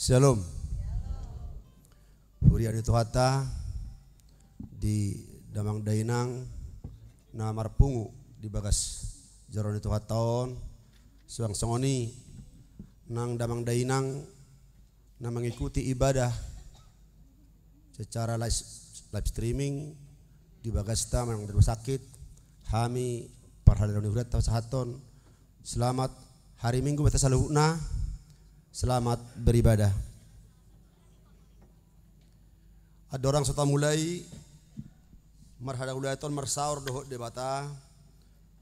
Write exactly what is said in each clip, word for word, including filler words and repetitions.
Shalom. Huria ni Tuhanta, di damang dainang na marpungu di bagas joro ni Tuhanta on, suang songon i nang damang dainang na mengikuti ibadah secara live, live streaming di bagasta manang di rumah sakit, hami parhalado ni hurianta pasahathon selamat hari Minggu ma hita saluhutna, selamat beribadah. Andorang so tamulai marhata hulaton marsaor dohot Debata,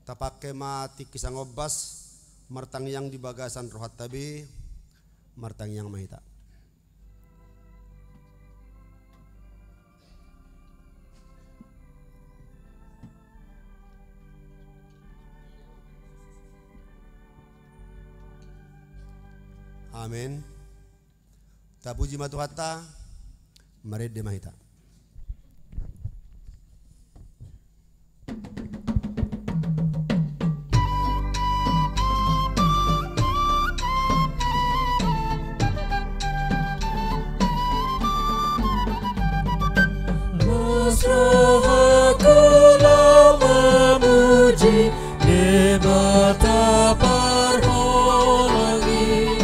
tapangke ma tingki sangombas martangiang di bagasan rohanta be, martangiang ma hita. Amen. Tapuji ma Tuhanta, marende ma hita. Las rohaku laho mamuji Debata parholong i,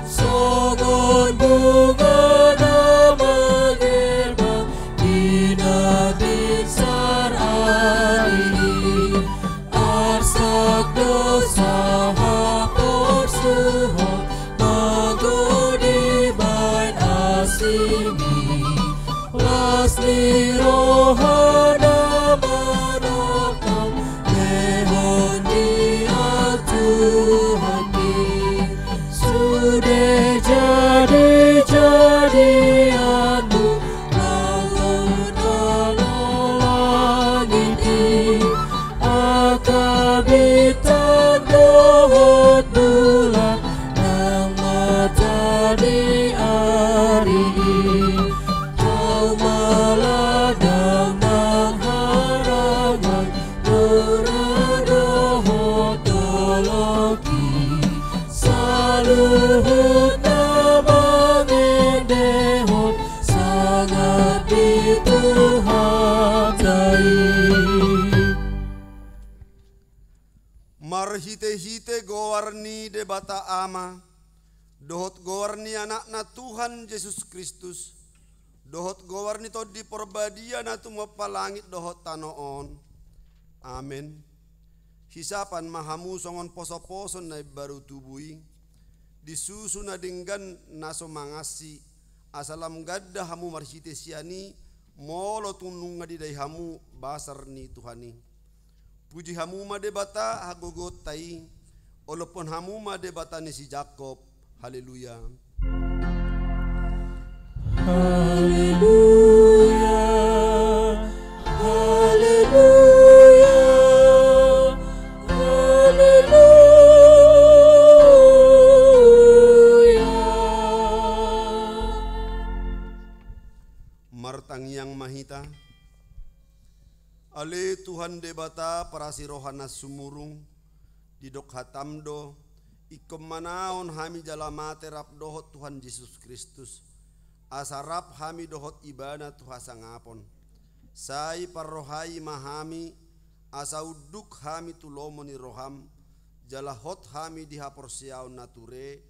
songon bunga na mangelma di na pinsar ari i. Arsak do sahat porsuhon, mago dibahen asing i. Las ni roha na manongtong, lehon di Tuhan i. Sude jadi-jadianmu, laut dohot langit i. Angka bintang dohot bulan, nang mata ni ari i. Au ma ladang nang harangan, mura dohot dolok i, saluhutna mangendehon sangap ni Tuhanta i. Marhite-hite goar ni Debata Ama, dohot goar ni Anakna Tuhan Jesus Kristus, dohot goar ni Tondi Parbadia na tumompa langit dohot tano on. Amen. Hisapan ma hamu songon poso-poso na imbaru tubu i, di susu na denggan na so mangansi, asa lam ganda hamu marhite sian i, molo tung nunga didai hamu basar ni Tuhan i. Puji hamu ma Debata hagogoonta i, olophon hamu ma Debata ni si Jakob. Haleluya. Haleluya. Haleluya. Haleluya. Martangiang ma hita. Ale Tuhan Debata parasi roha na sumurung, didok hatam do, ingkon manaon hami jala mate rap dohot Tuhan Jesus Kristus, asa rap hami dohot Ibana tu hasangapon. Sai parrohai ma hami, asa unduk hami tu lomo ni roham, jala hot hami di haporseaon na ture,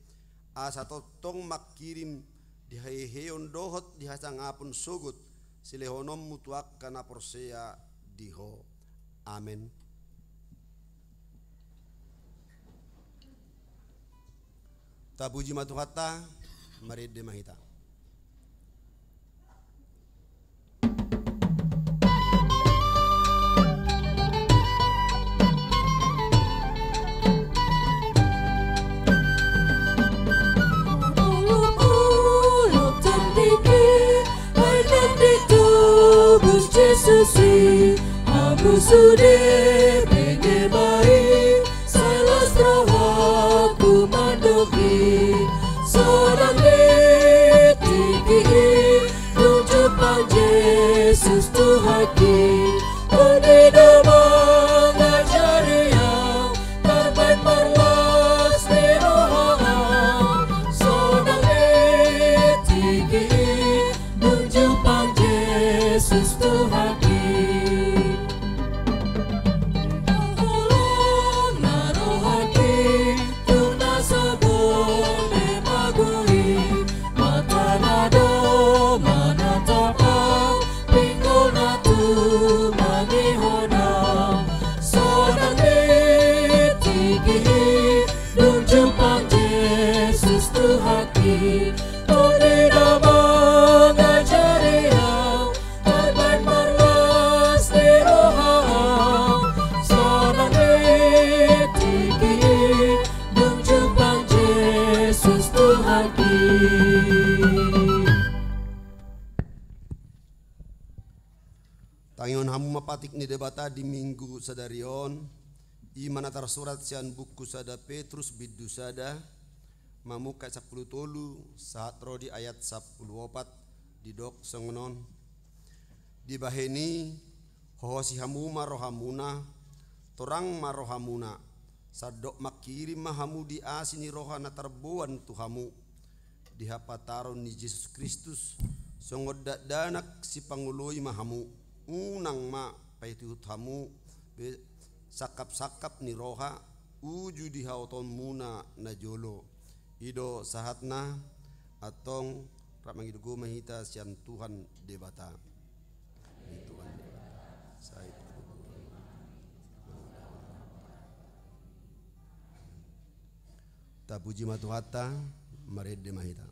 asa tongtong mangkirim di haheheon dohot di hasangapon sogot silehononmu tu angka na porsea di Ho. Amen. Tapuji ma Tuhanta, marende ma hita. Olop-olop tandingi, ai nang ditobus Jesus i, hamu sude pengemahi, sai las rohangku mandok i, sonang di tingki i, dung jumpang Jesus Tuhanki, on do na mangajari au, tarbaen marlas ni roha au, sonang di Patik ni Debata di Minggu sadari on, i ma na tarsurat sian buku sada Petrus bindu sada, mamungka sampulu tolu, sahat ro di ayat sampulu opat, didok songon on. Dibahen i, hohosi hamu ma rohamuna, torang ma rohamuna, sandok mangkirim ma hamu di asi ni roha na tarboan tu hamu, di hapataron ni Jesus Kristus, songon dakdanak sipangoloi ma hamu, unang ma paihutihut hamu be sangkapsangkap ni roha, uju di haotonmuna na jolo. I do sahatna, antong rap mangido gogo ma hita sian Tuhan Debata. Di Tuhan Debata, sai Tapuji ma Tuhanta, marende ma hita.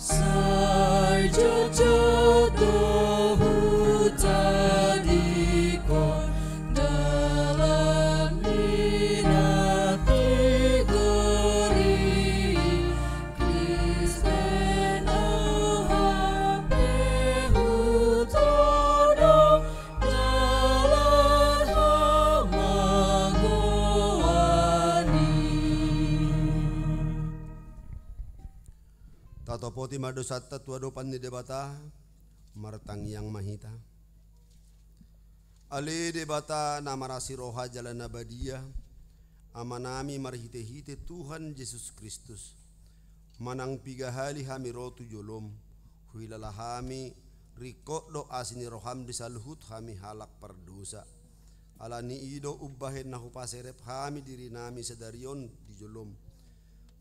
Sai jotjot do hutadingkon dalan ni na tigor i, Kristen ahu, hape hutadong dalan hamagoan i. Tatopoti ma dosanta tu adopan ni Debata, martangiang ma hita. Ale Debata na marasi roha jala na badia, Amanami marhitehite Tuhan Jesus Kristus, manang piga hali hami ro tu jolom, huhilala hami, ringkot do asi ni roham di saluhut hami halak pardosa. Ala ni i do umbahen na hupaserep hami dirinami sadari on di jolom.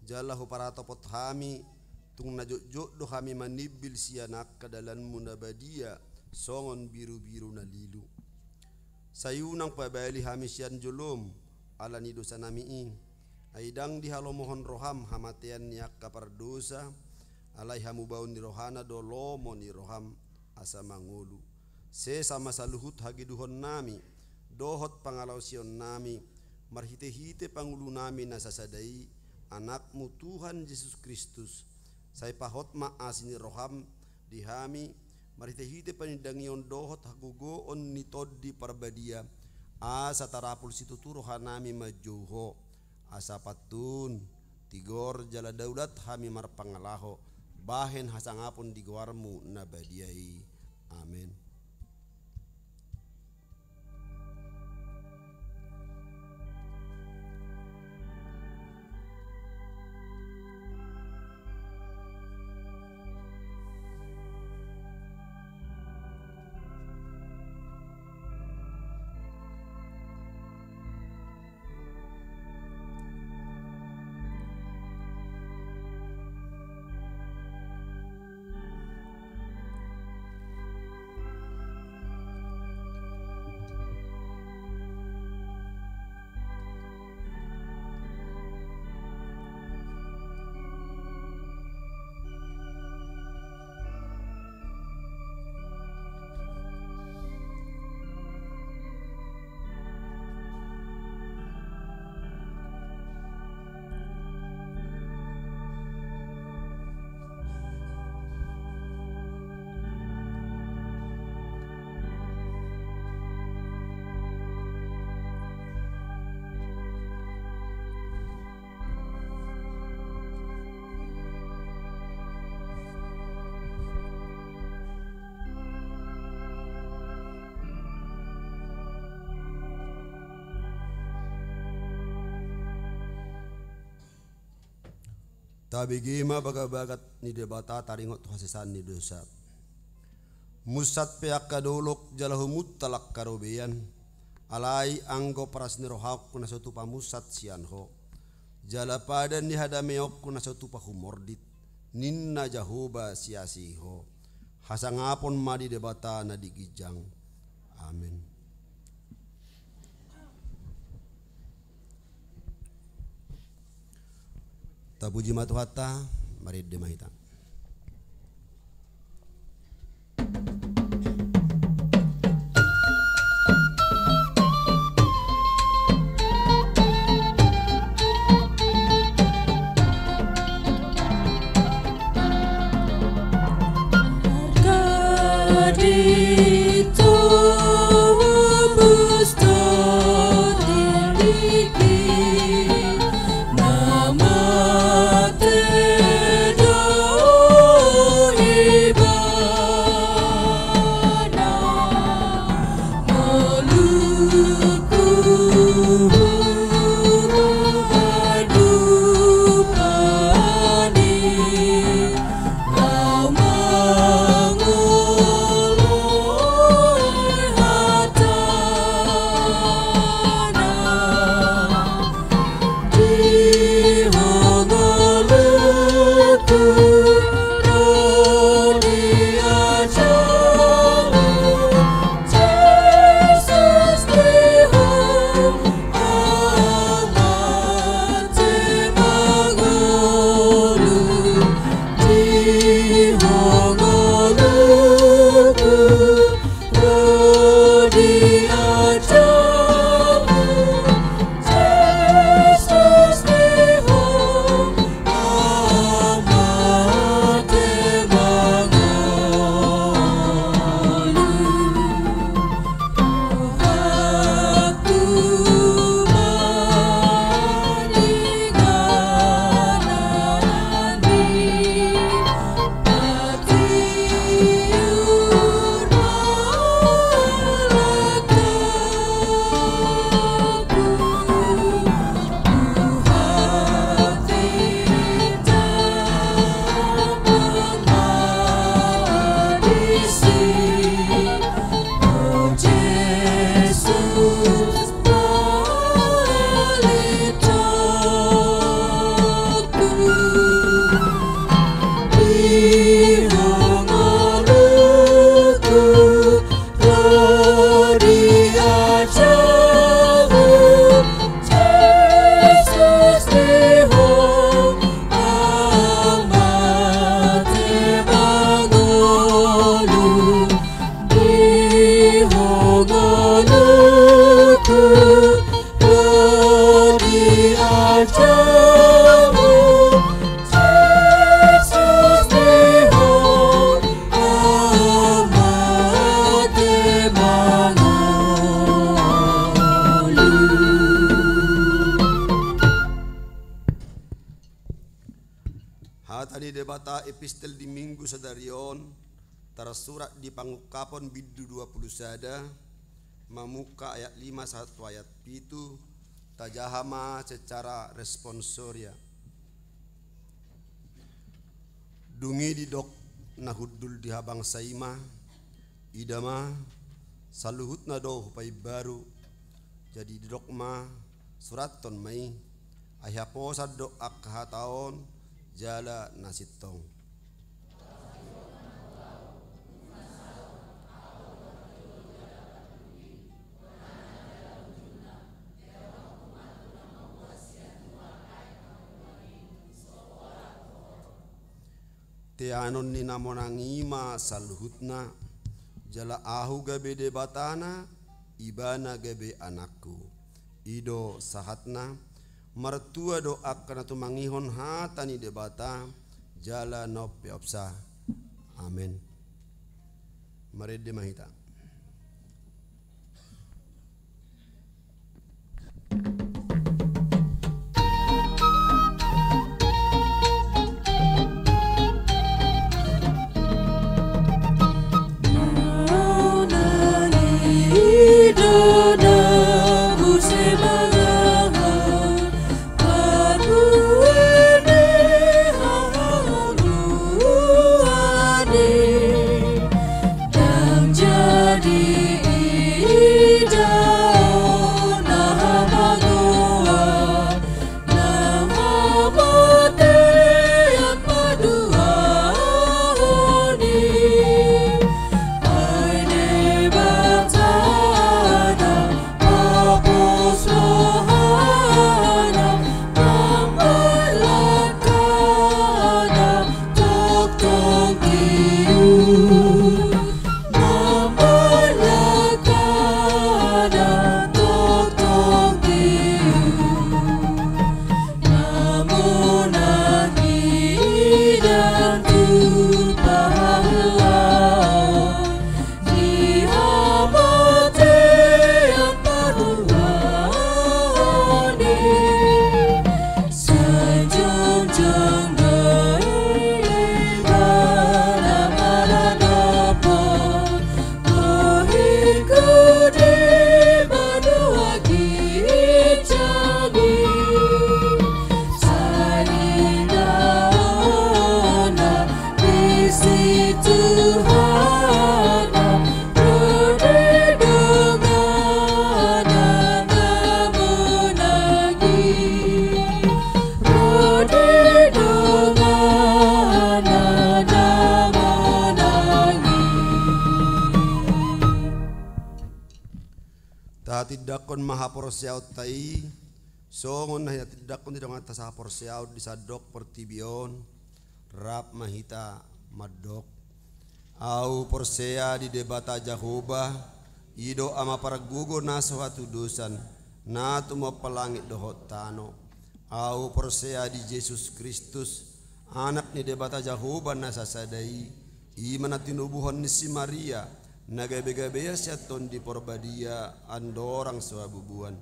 Jala huparatopot hami, tung na jotjot do hami manimbil sian angka dalanmu na badia, songon birubiru na lilu. Sai unang pabali hami sian jolom, ala ni dosanami i. Ai ndang dihalomohon roham hamatean ni angka pardosa, alai hamubaon ni rohana do lomo ni roham asa mangolu. Sesa ma saluhut hageduhonnami, dohot pangalaosionnami, marhitehite pangulunami na sasada i, Anakmu Tuhan Jesus Kristus. Sai pahot ma asi ni roham di hami, marhitehite panindangion dohot hagogoon ni Tondi Parbadia, asa tarapul situtu rohanami manjou Ho, asa pantun, tigor jala daulat hami marpangalaho, bahen hasangapon di goarmu na badia i. Amen. Tabege ma bagabagat ni Debata taringot tu hasesaan ni dosa. Munsat pe angka dolok jala humuntal angka robean, alai anggo paras ni rohangku na so tupa munsat sian Ho. jala padan ni hadameonku na so tupa humordit, ninna Jahowa siasi Ho. Hasangapon ma di Debata na di ginjang. Amen. Tapuji ma Tuhanta, marende ma hita. Hata ni Debata, epistel di Minggu sadari on, tarsurat di Pangungkapon bindu dua pulu sada, mamungka ayat lima sahat tu ayat pitu, tajaha ma secara responsoria. Dung i didok na hundul di habangsa i ma, ida ma, saluhutna do hupaimbaru, jadi didok ma, surathon ma i, ai haposan do angka hata on, jala na sintong. Teanon ni na monang i ma saluhutna, jala ahu gabe Debatana, ibana gabe anakku. I do sahatna, martua do angka na tumangihon hata ni Debata, jala na umpeopsa. Amen. Marende ma hita. Tindanghon ma haporseaonta i, songon na hinatindanghon ni donganta sahaporseaon di sandok portibi on. Rap ma hita mandok. Ahu porsea di Debata Jahowa, i do Ama pargogo na so hatudosan, na tumompa langit dohot tano. Ahu porsea di Jesus Kristus, Anak ni Debata Jahowa na sasada i, i ma na tinubuhon ni si Maria, na gabe-gabean sian Tondi Porbadia, andorang so habubuan.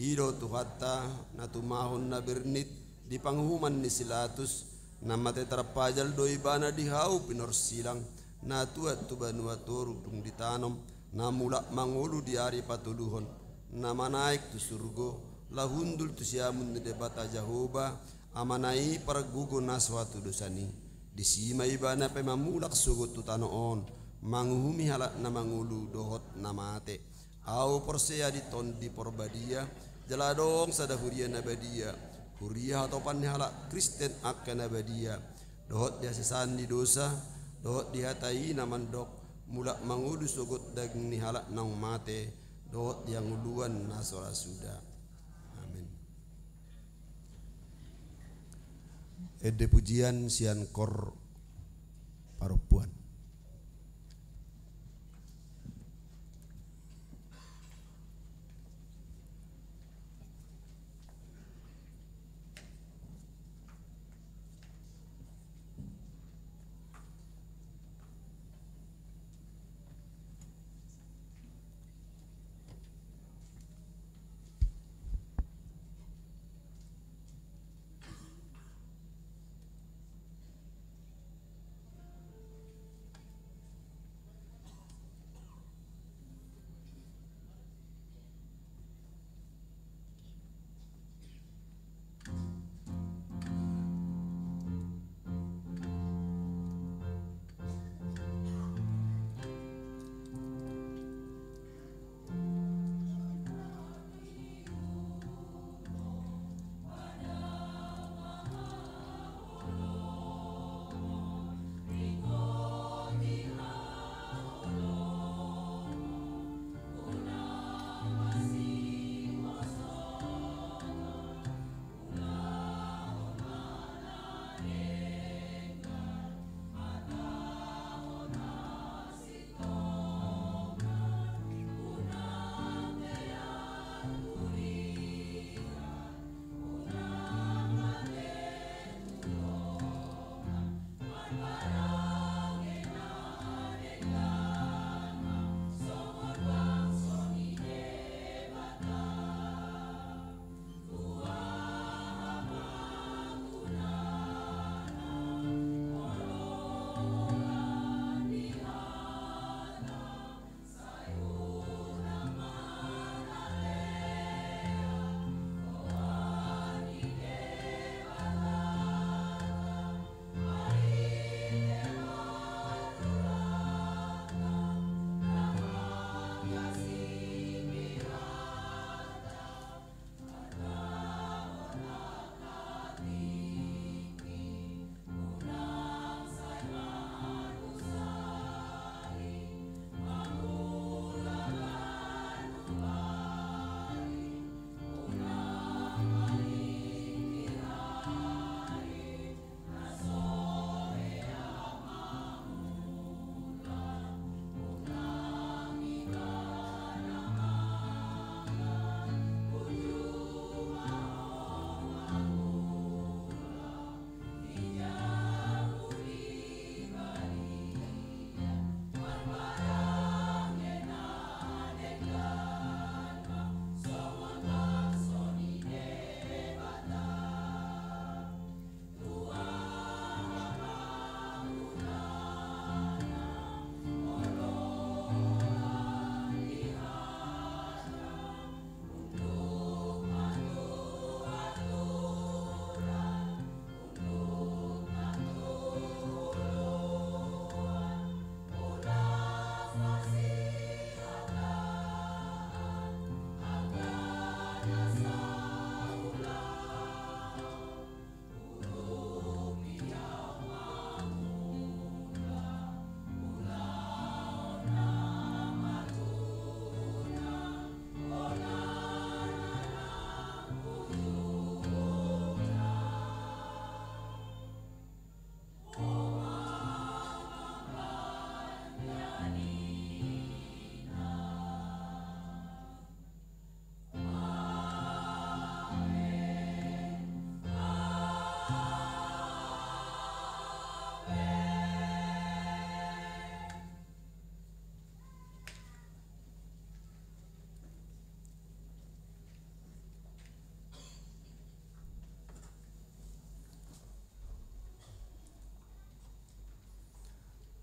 I do Tuhanta, na tumahon na bernit di panguhuman ni si Latus, na mate tarpajal do ibana di hau pinorsilang, na tuat tu banua toru dung ditanom, na mulak mangolu di ari patoluhon, na manaek tu surgo, laho hundul tu siamun ni Debata Jahowa, Amana i pargogo na so hatudosan i. Disi ma ibana pe mamulak sogot tu tano on, manguhumi halak na mangolu dohot na mate. Ahu porsea di Tondi Porbadia, jala adong sada huria na badia, huria hatopan ni halak Kristen angka na badia, dohot di hasesaan ni dosa, dohot di hata i na mandok, mulak mangolu sogot daging ni halak naung mate, dohot di hangoluan na so ra suda. Amen. Ende pujian sian kor parompuan.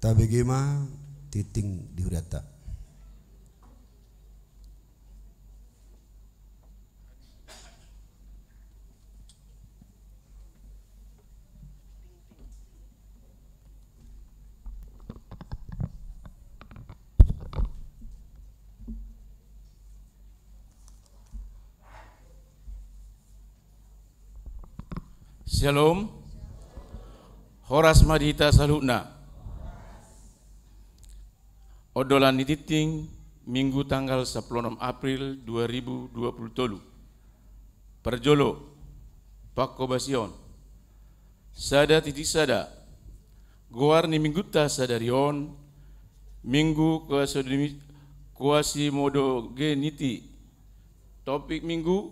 Tabege ma tingting di hurianta. Syalom. Horas ma di hita saluhutna. Ondolan ni tingting, Minggu tanggal sampulu onom April dua ribu dua pulu tolu. Parjolo, panghobasion. Sada titik sada. Goar ni Minggunta sadari on, Minggu Quasidemi-, Quasimodogeniti. Topik Minggu,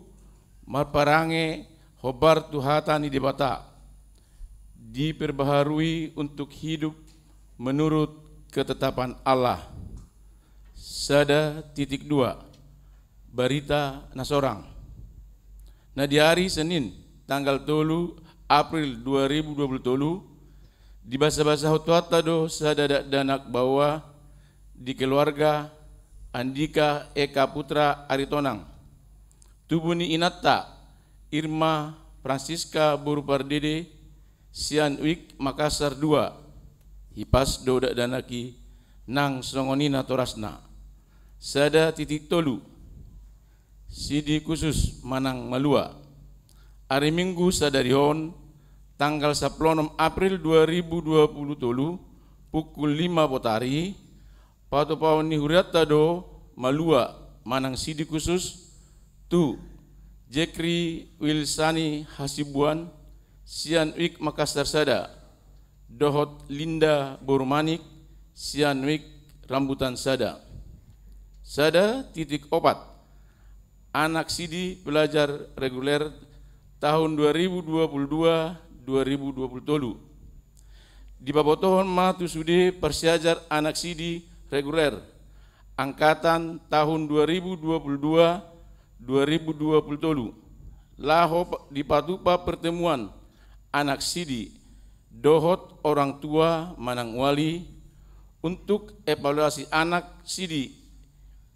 marparange hombar tu hata ni Debata, diperbaharui untuk hidup menurut ketetapan Allah. Sada titik dua, barita na sorang. Na di ari Senin, tanggal tolu April dua ribu dua pulu tolu, dibasabasahon Tuhanta do sada dakdanak baoa di keluarga Andika Eka Putra Aritonang. Tubu ni inanta Irma Francisca boru Pardede sian Wijk Makassar dua. Hipas do dakdanak i nang songon i natorasna. Sada titik tolu. Sidi khusus manang malua. Ari Minggu sadari on, tanggal sampulu onom April dua ribu dua pulu tolu, pukul lima botari, patupahon ni hurianta do malua manang sidi khusus tu Jekri Wilsani Hasibuan sian Wijk Makassar sada, dohot Linda boru Manik sian Wijk Rambutan sada. Sada titik opat. Anak sidi pelajar reguler tahun dua ribu dua pulu dua, dua ribu dua pulu tolu. Dipabotohon ma tu sude parsiajar anak sidi reguler angkatan tahun dua ribu dua pulu dua, dua ribu dua pulu tolu. Laho pa-, dipatupa pertemuan anak sidi dohot orang tua manang wali untuk evaluasi anak sidi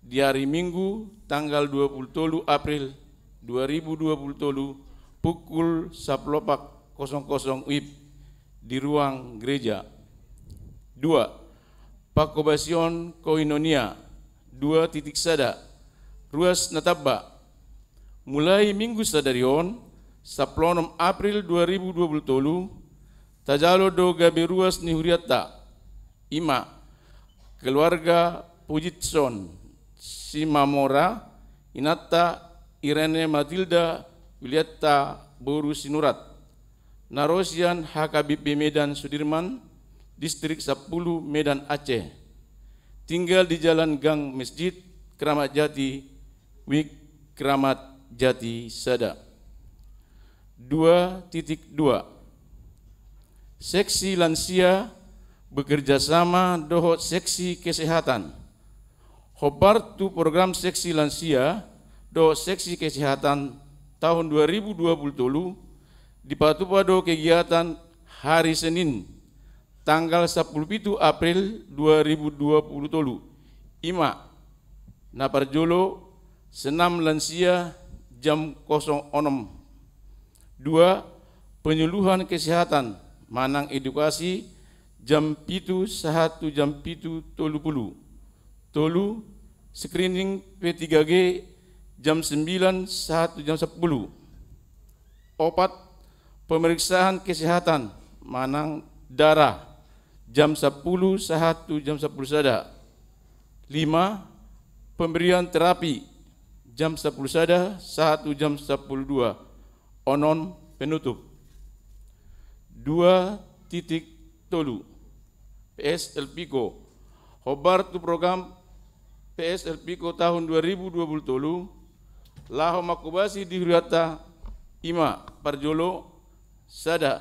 di ari Minggu tanggal dua pulu tolu April dua ribu dua pulu tolu pukul sampulu opat kosong kosong W I B di ruang gereja. Dua, panghobasion koinonia. Dua titik sada. Ruas na tamba. Mulai Minggu sadari on, sampulu onom April dua ribu dua pulu tolu, tajalo do gabe ruas ni hurianta. I ma, keluarga Pujitson Simamora, inanta Irene Matilda Wilianta boru Sinurat. Na ro sian H K B P Medan Sudirman, Distrik sampulu, Medan Aceh. Tinggal di Jalan Gang Masjid, Kramat Jati, Wijk Kramat Jati sada. Dua titik dua. Seksi lansia bekerja sama dohot seksi kesehatan. Hombar tu program seksi lansia dohot seksi kesehatan tahun dua ribu dua pulu tolu, dipatupa do kegiatan hari Senin, tanggal sampulu pitu April dua ribu dua pulu tolu. I ma, na parjolo, senam lansia jam kosong onom. Dua, penyuluhan kesehatan manang edukasi jam pitu sahat tu jam pitu tolu pulu. Tolu, screening P tiga G jam sembilan sahat tu jam sampulu. Opat, pemeriksaan kesehatan manang darah jam sampulu sahat tu jam sampulu sada. Lima, pemberian terapi jam sampulu sada sahat tu jam sampulu dua. Onom, penutup. Dua titik tolu. P S L P Ko. Hombar tu program P S L P Ko tahun dua ribu dua pulu tolu, laho manghobasi di hurianta, i ma, parjolo, sada,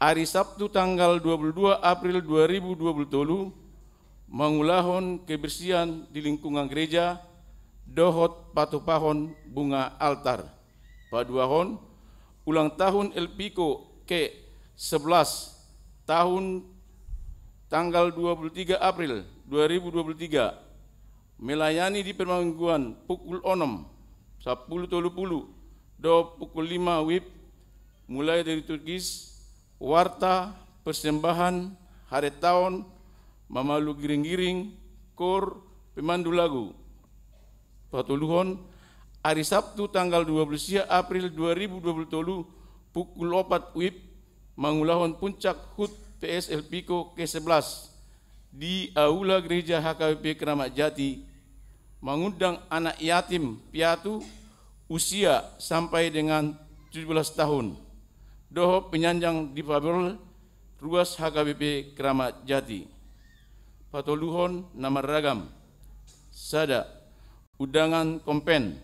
ari Sabtu tanggal dua pulu dua April dua ribu dua pulu tolu, mangulahon kebersihan di lingkungan gereja dohot patupahon bunga altar. Paduahon, ulang tahun L P Ko ke sebelas tahun tanggal dua puluh tiga April dua ribu dua puluh tiga, melayani di permingguan pukul onom, sapuluh tolu puluh, dohot pukul lima wib, mulai dari liturgis, warta, persembahan, haretaon, mamalu giring-giring, kor, pemandu lagu. Patoluhon, ari Sabtu tanggal dua puluh sia April dua ribu dua puluh tolu, pukul opat wib, mangulahon puncak hut P S L Piko ke sebelas di Aula Gereja H K B P Keramat Jati, mangundang anak yatim piatu usia sampai dengan tujuh belas tahun, dohot penyanjang difabel ruas H K B P Keramat Jati. Patoluhon na marragam. Sada, undangan kompen.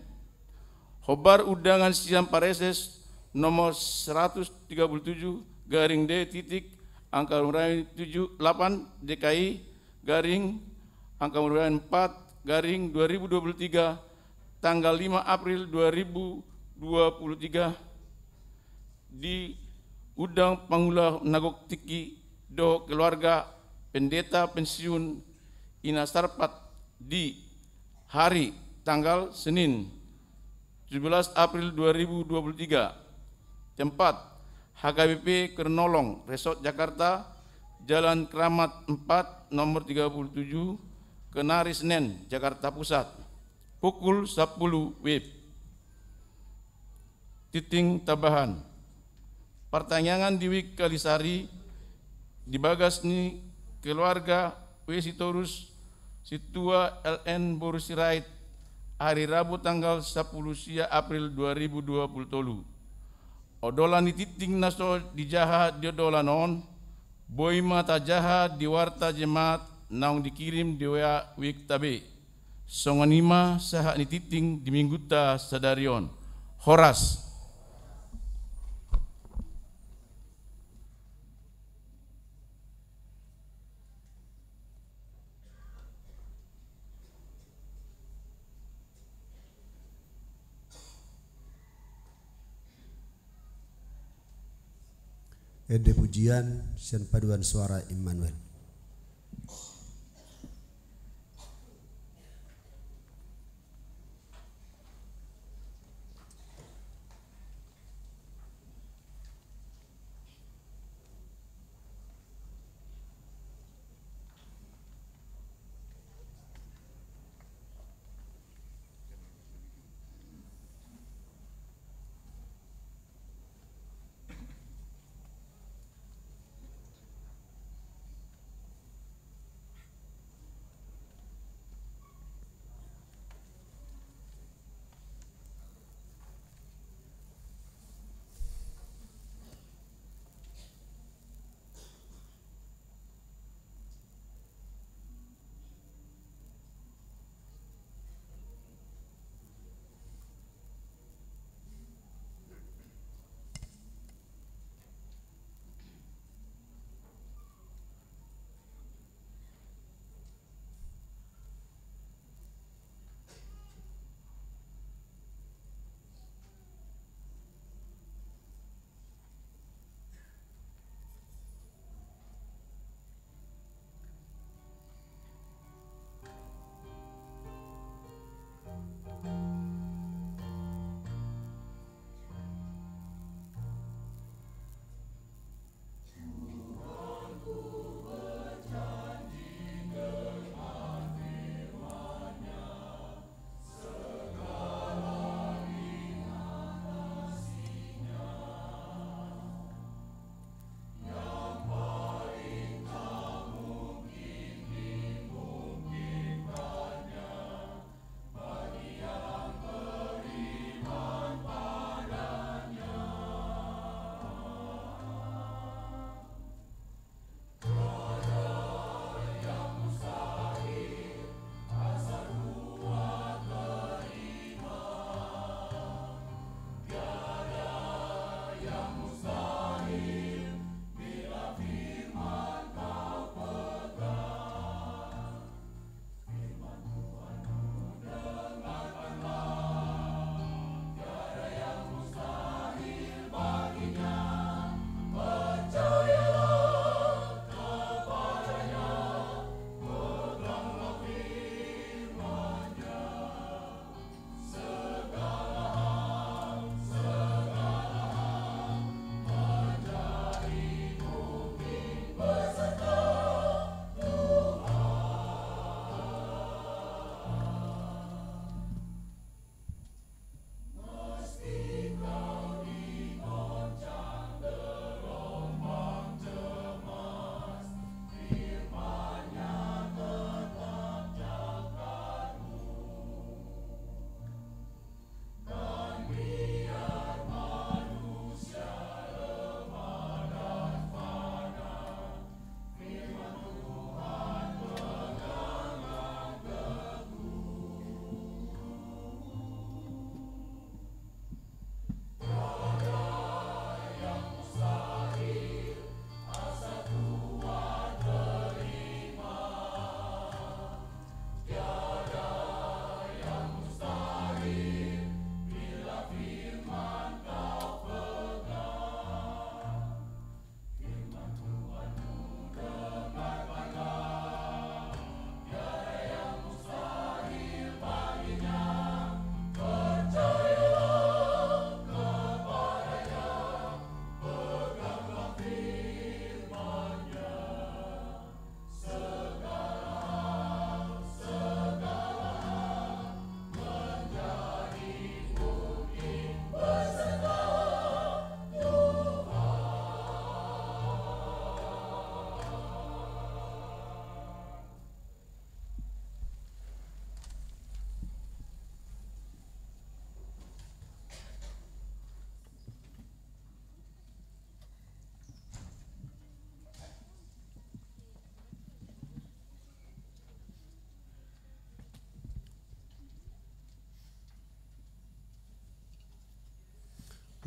Hombar undangan sian Praeses nomor seratus tiga puluh tujuh garing D titik angka nomor tujuh delapan D K I garing angka nomor empat garing dua ribu dua puluh tiga, tanggal lima April dua ribu dua puluh tiga, diundang pangula na gok tingki dohot keluarga pendeta pensiun Ina Sarpat di hari tanggal Senin tujuh belas April dua ribu dua puluh tiga. Tempat, H K B P Kernolong Resort Jakarta, Jalan Keramat empat nomor tiga puluh tujuh, Kenari Senen, Jakarta Pusat. Pukul sapuluh wib. Tingting tambahan. Partangiangan di Wijk Kalisari di bagas ni keluarga W Sitorus, Sintua L N boru Sirait, ari Rabu tanggal sapuluh sia April dua ribu dua puluh tolu. Odolan ni tingting na so dijaha di odolan on, boi ma tajaha di warta jemaat naung dikirim di W A Wijk ta be. Songon i ma sahat ni tingting di minggunta sadari on. Horas. Ende pujian sian paduan suara Immanuel.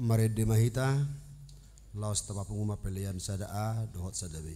Marende ma hita, laos tapapungu ma pelean sada A dohot sada B.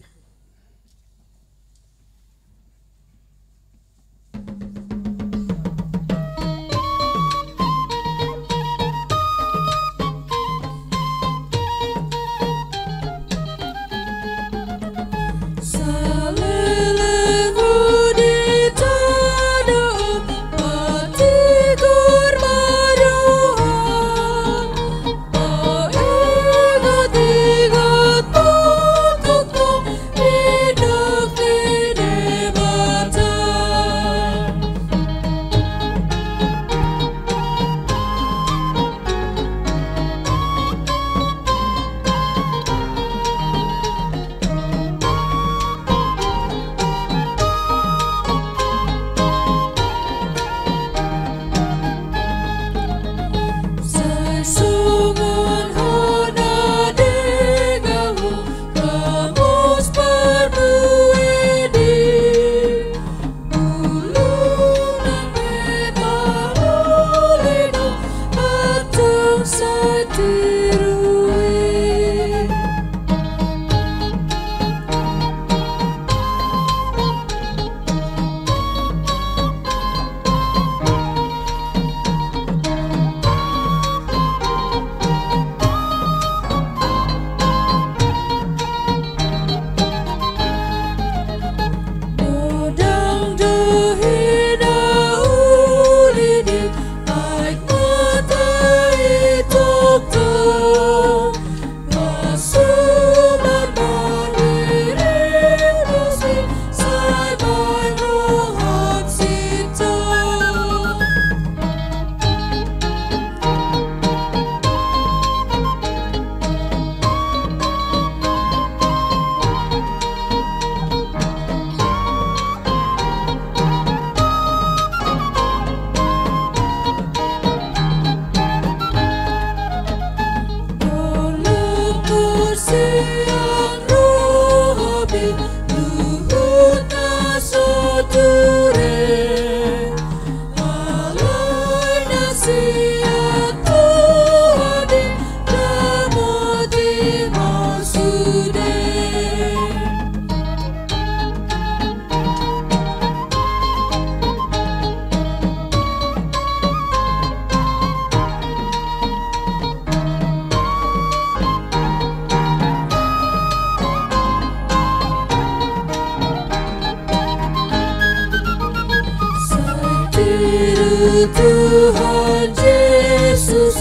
Tuhan Jesus,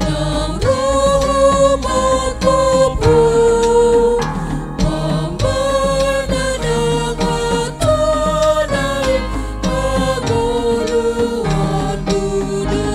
naung ro Ho manggopo, mambahen na nangkatonai hangoluanmu do.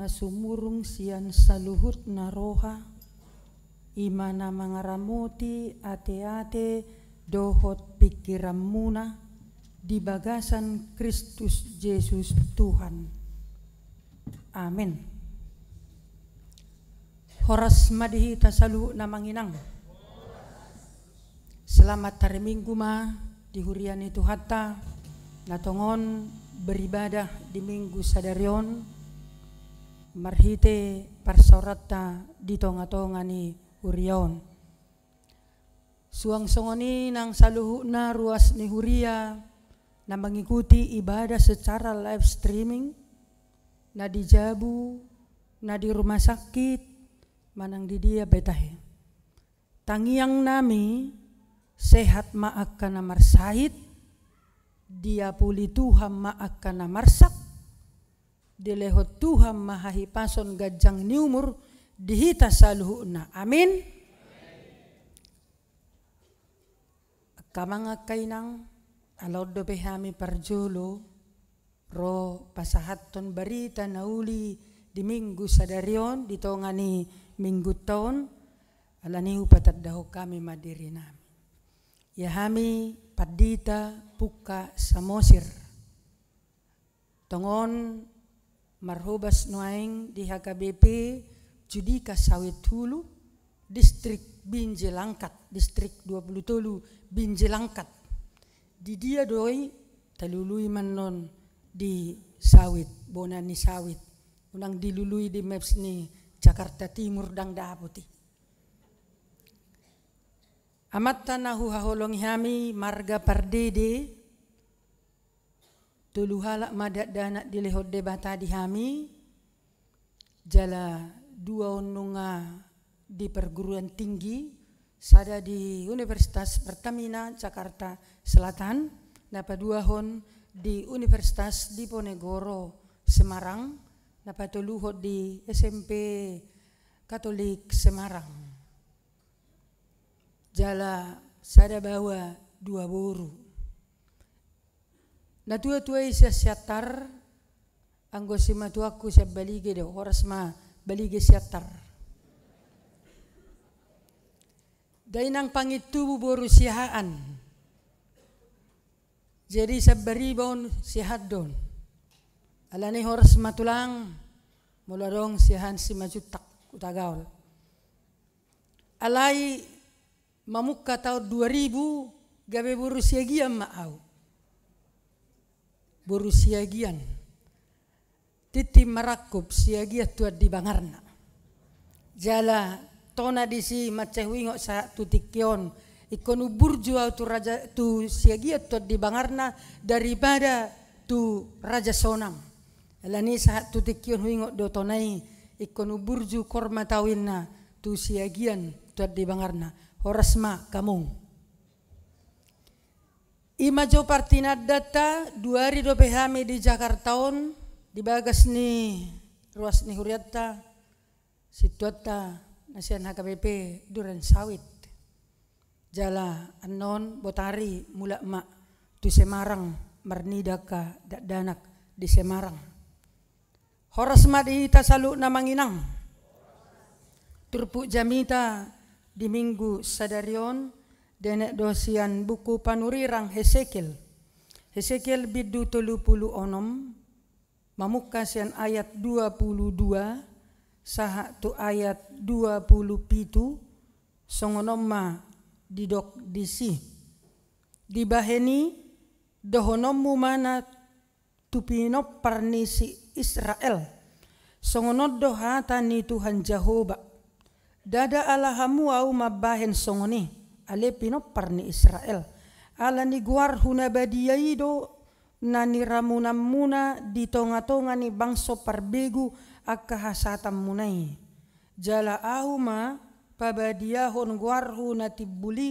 sumurung sian saluhutna roha, i ma na mangaramoti ateate dohot pingkiranmuna di bagasan Kristus Jesus Tuhan. Amen. Horas ma di hita saluhutna amang inang. Selamat hari Minggu ma di huria ni Tuhanta, na tongon beribadah di Minggu sadari on, marhite parsaoranta di tonga-tonga ni huria on. Suang songon i nang saluhutna ruas ni huria na mengikuti ibadah secara live streaming, na di jabu, na di rumah sakit, manang di dia pe tahe. Tangiang nami, sehat ma angka na marsahit, diapuli Tuhan ma angka na marsak, dilehon Tuhan ma hahipason ganjang ni umur di hita saluhutna. Amin. Angka amang, angka inang, ala on dope hami parjolo ro pasahathon barita na uli di Minggu sadari on, di tonga ni Minggunta on, ala ni i hupatandahon hami ma diri nami. Ia hami Pandita Pungka Samosir. Tongon marhobas nuaeng di H K B P Judika Sawit Hulu, distrik Binjai Langkat, distrik dua pulu tolu Binjai Langkat. Di dia do i? Talului ma annon di sawit, bona ni sawit. Unang dilului di maps ni Jakarta Timur, ndang dapot i. Amanta na huhaholongi hami marga Pardede, tolu halak ma dakdanak dilehon Debata di hami, jala dua on nunga di perguruan tinggi, sada di Universitas Pertamina Jakarta Selatan, na paduahon di Universitas Diponegoro Semarang, na patoluhon di S M P Katolik Semarang. Jala sada baoa dua boru. Natua-tua i sian Siantar, anggo simatuangku sian Balige do, horas ma Balige Siantar. Dainang Pangintubu boru Siahaan. Jadi Sambariba on Siahaan do on. Alani horas ma tulang, molo adong Siahaan Simanjuntak, Hutagaol. Alai mamungka taon dua ribu, gabe boru Siagian ma au. Boru Siagian. Tintin marangkup, Siagian tu Andi Bangarna. Jala tona disi mansai huingot sahat tu tingki on. Ingkon umburju au tu raja, tu Siagian tu Andi Bangarna daripada tu Raja Sonang. Alani sahat tu tingki on huingot do tona i, ingkon umburju kormat au inna tu Siagian tu Andi Bangarna. Horas ma hamu. I ma jo partinandanta, dua ari dope hami di Jakarta on, di bagas ni ruas ni hurianta, sintuanta na sian H K B P Duren Sawit. Jala annon botari mulak ma tu Semarang, marnida angka dakdanak di Semarang. Horas ma di hita saluhutna amang inang. Turpuk jamita di Minggu sadari on, dienet do sian buku panurirang Hesekiel. Hesekiel bindu tolu pulu onom, mamungka sian ayat dua pulu dua sahat tu ayat dua pulu pitu, songon on ma didok disi. Dibahen i, dohononmu ma na tu pinompar ni si Israel: Songon on do hata ni Tuhan Jahowa: Ndada ala hamu Ahu mambahen songon i, ale pinompar ni Israel, ala ni goarhu na badia i do na niramunanmuna di tongatonga ni bangso parbegu angka hasahatanmuna i. Jala Ahu ma pabadiahon goarhu na timbul i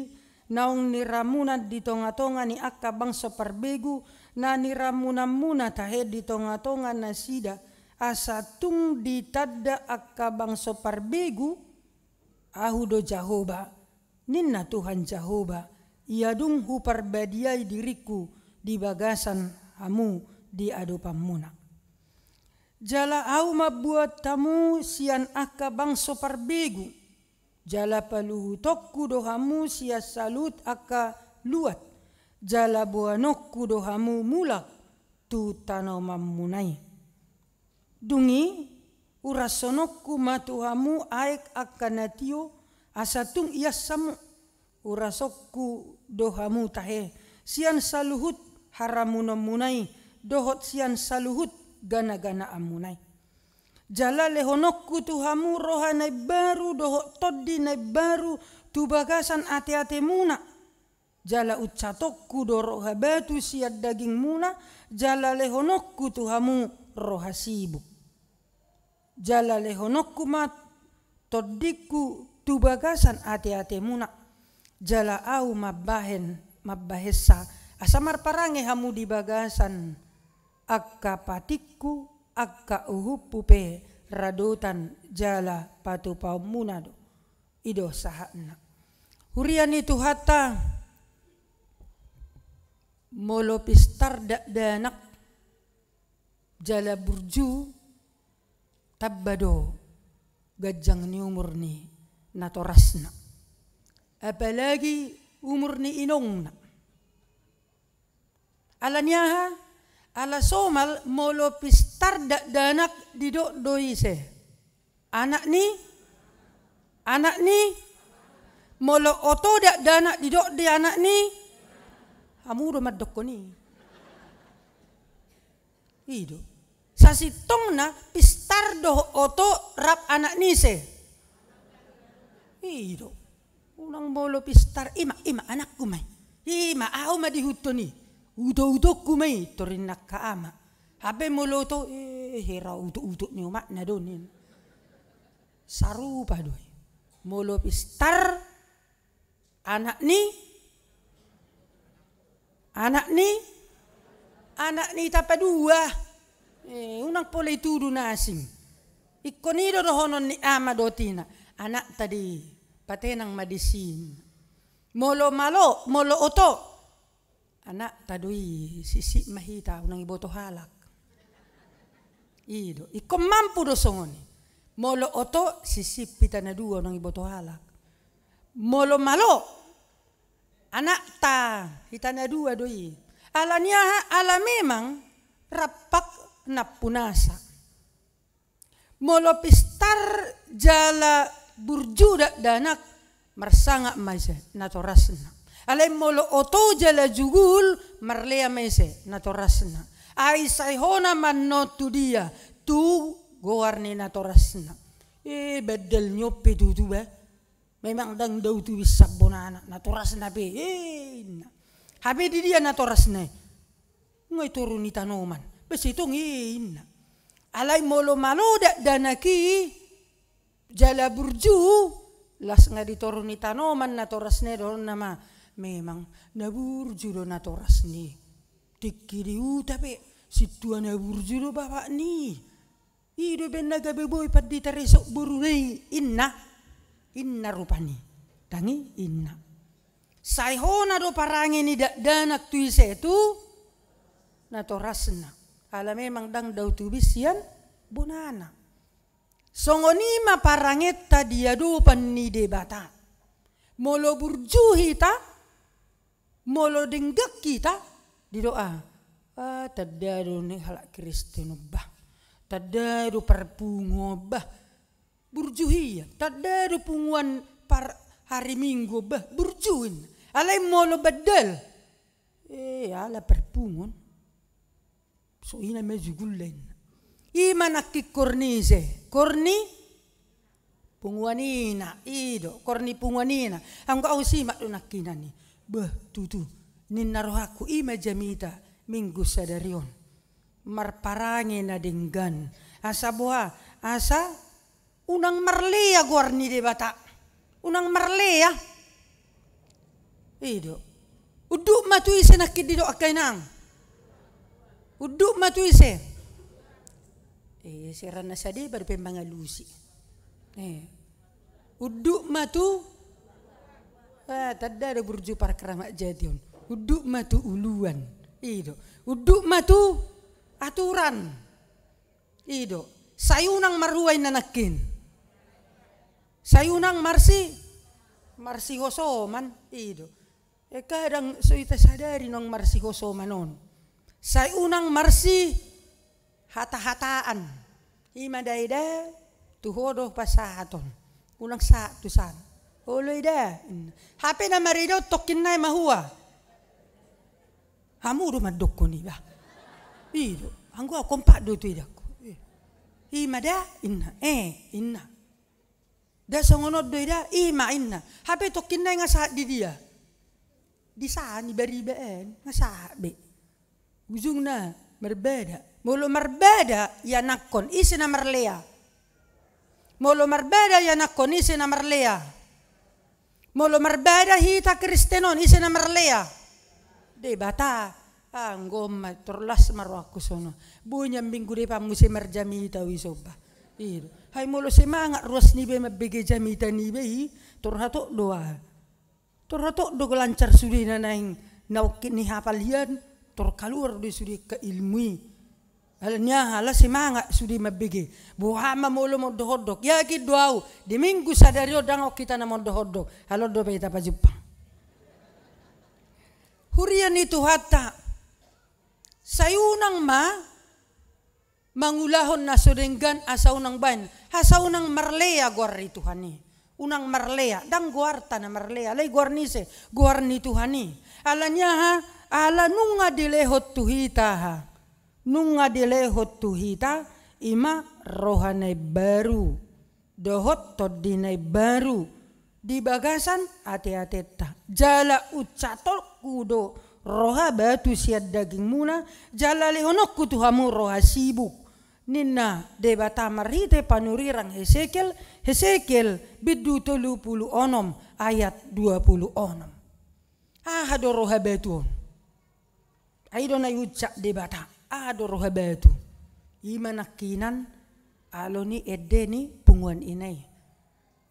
naung niramunan di tongatonga ni angka bangso parbegu na niramunanmuna tahe di tongatonga nasida, asa tung ditanda angka bangso parbegu, Ahu do Jahowa, ninna Tuhan Jahowa, ia dung huparbadiai diringku di bagasan hamu di adopanmuna. Jala Ahu mambuat hamu sian angka bangso parbegu, jala paluhutonku do hamu sian saluhut angka luat, jala boanonku do hamu mulak tu tanomanmuna i. Dung i, hurashononku ma tu hamu aek angka na tio, asa tung ias hamu. Hurashonku do hamu tahe sian saluhut haramunonmuna i, dohot sian saluhut ganaganaanmuna i. Jala lehononku tu hamu roha na imbaru dohot tondi na imbaru tu bagasan ateatemuna. Jala unsatonku do roha batu sian dagingmuna, jala lehononku tu hamu roha sibuk. Jala lehononku ma tondingku tu bagasan ateatemuna. Jala Ahu mambahen, mambahensa, asa marparange hamu di bagasan angka patikku, angka uhumhu pe radotan jala patupaonmuna do. I do sahatna. Huria ni Tuhanta, molo pistar dakdanak jala burju, tamba do ganjang ni umur ni natorasna. Apalagi umur ni inongna. Ala ni aha? Ala somal molo pistar dakdanak didok do ise? Anak ni? Anak ni? Molo oto dakdanak didok do i anak ni? Hamu do mandokkon i. I do. Sasintongna pistar dohot oto rap anak ni ise? I do. Unang molo pistar, i ma, i ma anakku ma i. I ma, ahu ma diihuthon i. Utoutonku ma i, torinna angka ama. Hape molo oto, eh, hera utoutok ni omakna do ning. Sarupa do i. Molo pistar, anak ni, anak ni, anak ni tapadua. Eh, unang pola ditudu na asing. Ingkon i do dohonon ni ama dohot ina. Anakta do i, patenang ma disi. Molo malo, molo oto. Anakta do i, sipsip ma hita, unang diboto halak. I do, ingkon mampu do songon i. Molo oto, sipsip hita na dua, unang diboto halak. Molo malo, anakta, hita na dua do i. Ala ni aha, ala memang rampak nampunasa. Molo pistar jala burju dakdanak, marsangap ma ise? Natorasna. Alai molo oto jala jugul, marlea ma ise? Natorasna. Ai sai hona ma annon tu dia? Tu goar ni natorasna. Eh, bandal ni on pe tutu ba. Memang ndang dao tubis sian bonana, natorasna pe, eh, inna. Hape di dia natorasna i? Nga i toru ni tanoman. Ba sai tong i, inna. Alai molo malo dakdanak i, jala burju, las nga di toru ni tanoman natorasna i, dohononna ma, memang na burju do natorasna i. Tingki di huta pe, sintua na burju do bapakni. I do baen na gabe boi pandita resok boruna i, inna. Inna rupani. Ndang i, inna. Sai hona do parange ni dakdanak tu ise? Tu natorasna. Ala memang ndang dao tubis sian bonana. Songon i ma parangenta di adopan ni Debata. Molo burju hita, molo denggan hita, didok, ah, ah, tanda do ni halak Kristen on bah. Tanda do parpungu on bah. Burju hia, tanda do punguan par hari Minggu on bah. Burju inna. Alai molo bandal, eh, ala parpungu on. So ina ma jugulna inna. I ma nangkin koor ni ise? Koor ni punguan ina, i do, koor ni punguan ina. Anggo au simak do nangkinan i. Bah, tutu, ninna rohangku, i ma jamita Minggu sadari on. Marparange na denggan. Asa boha, asa unang marlea goar ni Debata. Unang marlea. I do. Unduk ma tu ise nangkin didok angka inang? Unduk ma tu ise? Eh, sera na sadeba dope mangalusi. Eh. Unduk ma tu, ah, tanda do burju parkramat jati on. Unduk ma tu uluan. I do. Unduk ma tu aturan. I do. Sai unang marhua inna nangkin. Sai unang marsi, marsihosoman. I do. E, kadang so hita sadari naung marsihosoman on. Sai unang marsihatahatan. I ma da eda, tu ho do pasahaton. Unang sahat tu san. Olo eda. Hape na mareda on tongkin nai mahua. Hamu do mandokkon i bah. I do. Anggo au kompak do tu edangku. I ma da, inna. E, inna. Da songon on do eda, i ma inna. Hape tongkin nai nga sahat di dia. Di san, i bariba an, nga sahat be. Ujungna marbada. Molo marbada ianakkon, ise na marlea? Molo marbada ianakkon, ise na marlea? Molo marbada hita Kristen on, ise na marlea? Debata. Anggo ma, tor las ma rohangku sono. Boi nian minggu depan muse marjamita au i somba. I do. Hai molo semangat ruas niba i mambege jamita niba i, tor hatop do aha. Tor hatop do lancar sudena naeng naongkit ni hapal hian, tor kaluar do sude angka ilmu i. Ala ni aha, ala semangat sude mambege. Boha ma molo mondok-ondok. Yakin do au, di minggu sadari on ndang ongkit hita na mondok-ondok. Ala on dope hita pajumpang. Huria ni Tuhanta. Sai unang ma mangulahon na so denggan asa unang baen. Asa unang marlea goar ni Tuhan i. Unang marlea, ndang goarta na marlea, alai goar ni ise? Goar ni Tuhan i. Ala ni aha? Ala nunga dilehon tu hita aha? Nunga dilehon tu hita, i ma roha na imbaru dohot tondi na imbaru di bagasan ate-atenta. Jala uncatkonku do roha batu sian dagingmuna, jala lehononku tu hamu roha sibuk. Ninna Debata marhite panurirang Hesekiel, Hesekiel bindu tolu pulu onom ayat dua pulu onom. Aha do roha batu on? Ai do na iuncak Debata, aha do roha batu? I ma nangkinan alo ni ende ni punguan ina i.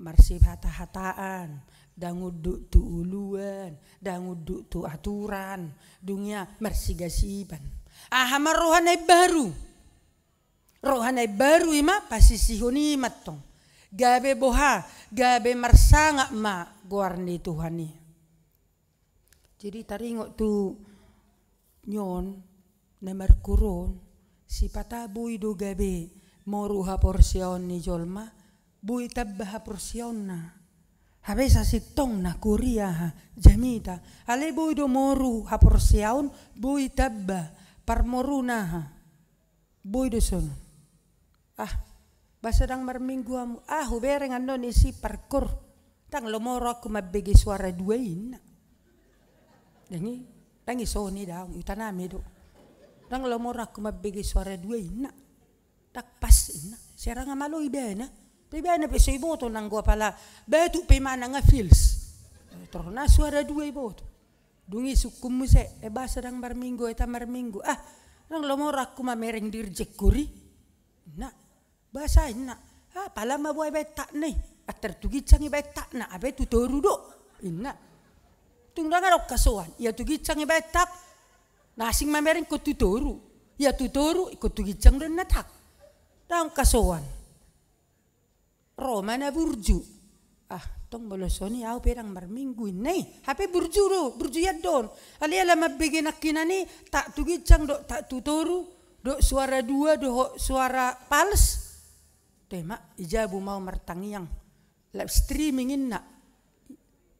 Marsihatahatan, ndang unduk tu uluan, ndang unduk tu aturan, dung i marsigasiban. Aha ma roha na imbaru? Roha na imbaru i ma pasisihon i ma tong. Gabe boha, gabe marsangap ma goar ni Tuhan i. Jadi taringot tu nion na markuron, sipata boi do gabe moru haporseaon ni jolma, boi tamba haporseaonna. Hape sasintongna huria aha, jamita. Alai boi do moru haporseaon, boi tamba parmoruna aha. Boi do sonon. Ah, boasa ndang marminggu hamu? Ah, hubereng annon isi parkor. Ndang lomo rohangku mambege suara dua inna. Ndang i, ndang i songon i daong, hutanami do. Ndang lomo rohangku mambege suara dua inna. Ndang pas inna. Serang amalo ibana. Ibana pe so iboto nanggo apala batu pe manang nga fils. Torna suara dua iboto. Dung i sungkun muse, e boasa ndang marminggu, e ta marminggu. Ah, ndang lomo rohangku mamereng dirjen huri. Inna, boasa inna. Ah, pala ma boha ibaen takna i. Antar tu ginjang ibaen takna, hape tu toru do. Inna. Tung ndang adong hasoan, ia tu ginjang ibaen tak. Na asing mamereng ingkon tu toru. Ia tu toru, ingkon tu ginjang do inna tak. Ndang adong hasoan. Ro ma na burju. Ah, tong molo songon i au pe ndang marminggu inna i. Hape burju do, burju ian do on. Alai ala mambege nangkinan i, tak tu ginjang dohot tak tu toru, dohot suara dua, dohot suara fals. Te ma, i jabu ma au martangiang. Live streaming inna.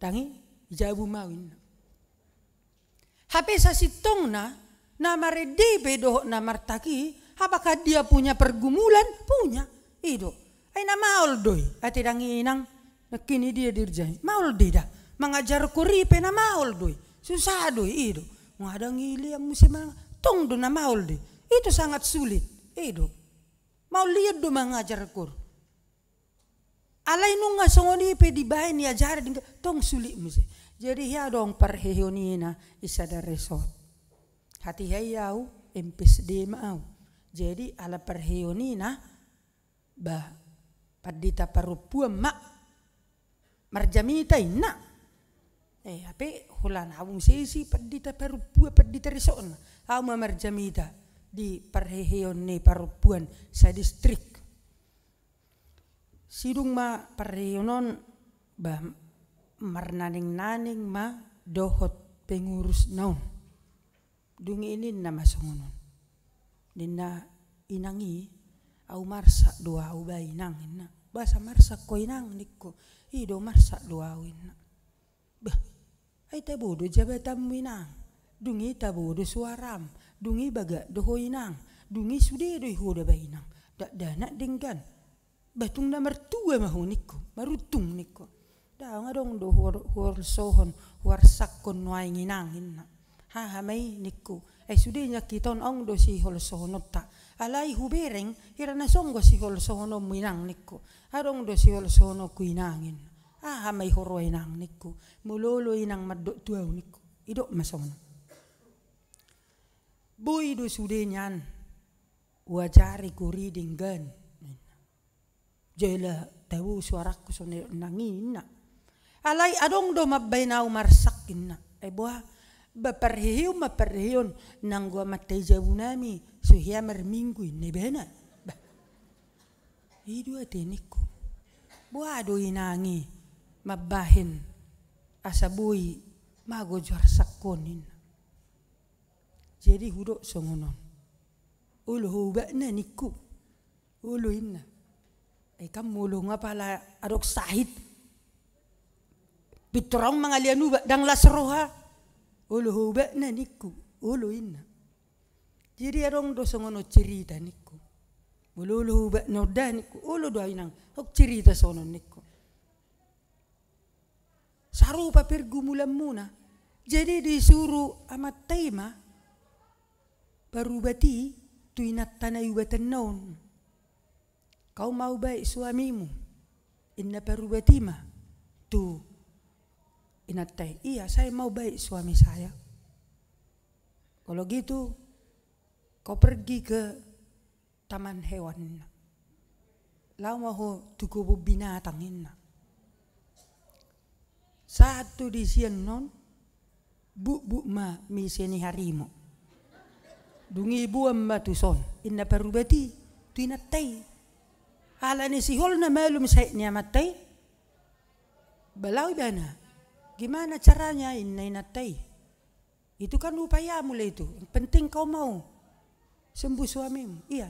Tangi, i jabu ma au inna. Hape sasintongna, na marende pe dohot na martagi, apakah dia punya pergumulan? Punya. I do. Ai na maol do i, ate dang inang, nangkin i dia dirjai. Maol do i da. Mangajar huri pe na maol do i. Susah do i, i do. Nga dang i lean muse manang, tong do na maol do i. Itu sangat sulit. I do. Maol lean do mangajar huri. Alai nunga songon i pe dibaen i ajar dingka, tong sulit muse. Jadi hea adong parheheonina i sada resort. Hatiha i au, M P S D ma au. Jadi ala parheheonina, bah, pandita parompuan ma, marjamita inna. Eh, hape holan au muse isi pandita parompuan, pandita resort na. Au ma marjamita. di parheheon ni parompuan sadistrik. Sidung ma parheheon on, bah, marnaneng-naneng ma dohot pengurusna on. Dung i ninna ma songon on. Ninna, "Inang i, ahu marsak do ahu ba inang," ninna. "Boasa marsak ho inang?" ningku. "I do marsak do ahu," ninna. "Bah, ai tabo do jabatanmu inang. Dung i tabo do suaram. Dung i bagak do ho inang. Dung i sude do i ho da ba inang. Dakdanak denggan. Bah, tung na martua ma ho," ningku, "maruntung," ningku. "Daong adong do huor-, huolsohon, huarsakhon nuaeng inang," ninna. "Aha ma i?" ningku. "Ai sude nian hita on adong do siholsohononta. Alai hubereng, hira na songon siholsohononmu inang," ningku. "Adong do siholsohononku inang," ninna. "Aha ma i huroha inang?" ningku. "Molo olo inang mandok tu ahu," ningku. Idok ma songon on. "Boi do sude nian huajari gori denggan," ninna. "Jala tabo suarangku songon i inang," ninna. "Alai adong do mambaen ahu marsak," ninna. "Ai boha, ba parheheon ma parheheon, nanggo amanta i jabunami so hea marminggu," ninna ibana. "Bah, i do ate," ningku. "Boha do inang i mambaen asa boi mago jo arsakhon," ninna. Jadi hudok songon on. "Olo ho ubatna," ningku. "Olo," ninna. "Ai kan molo nga pala adong sahit. Pintor ahu mangalian ubat, ndang las roha." "Olo ho ubatna," ningku. "Olo," ninna. "Jadi adong do songon on cerita," ningku. "Molo olo ho ubatna on da," ningku. "Olo do ahu inang, adong cerita songon on," ningku. Sarupa pergumulanmuna. Jadi disuru amanta i ma parubat i tu inanta na iubatanna on. "Kau mau baik suamimu?" ninna parubat i ma tu inanta i. "Iya, saya mau baik suami saya." "Kalau gitu, kau pergi ke taman hewan," ninna. "Laho ma ho tu kebun binatang," ninna. Sahat tu disi annon, butbut ma mise ni harimau. Dung i boan ma tuson, ninna parubat i tu inanta i. Ala ni sihol na malum sahit ni amanta i. Ba laho ibana. "Gimana caranya?" ninna inanta i. "Itu kan upayamu lah itu. Yang penting kau mau sembuh suamimu." "Iya."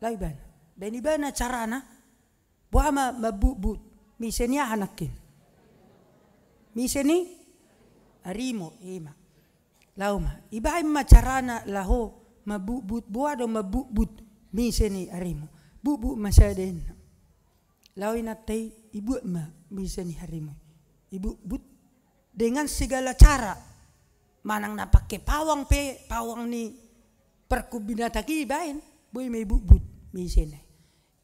Laho ibana. Baen ibana carana. Boha ma mambutbut mise ni aha nangkin? Mise ni harimau, i ma. Laho ma. Ibaen ma carana laho mambutbut, boha do mambutbut mise ni harimau. Butbut ma sada, ninna. Laho inanta i, ibuat ma mise ni harimau i. Ibutbut dengan segala cara. Manang na pake pawang pe, pawang ni parkebun binatang i ibaen, boi ma ibutbut misena i.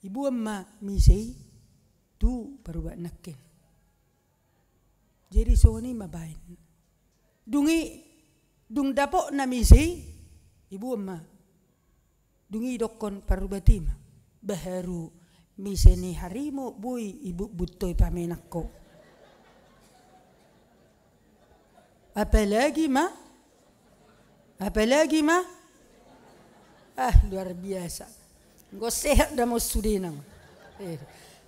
Iboan ma mise i tu parubat nangkin. Jadi songon i ma baen. Dung i, dung dapotna mise i, iboan ma. Dung i idokkon parubat i ma, "Ba haru mise ni harimau boi ibutbut ho i pamenak ho. Apalagi ma, apalagi ma," ah, luar biasa. Enggo sehat da ma on sudena. Eh.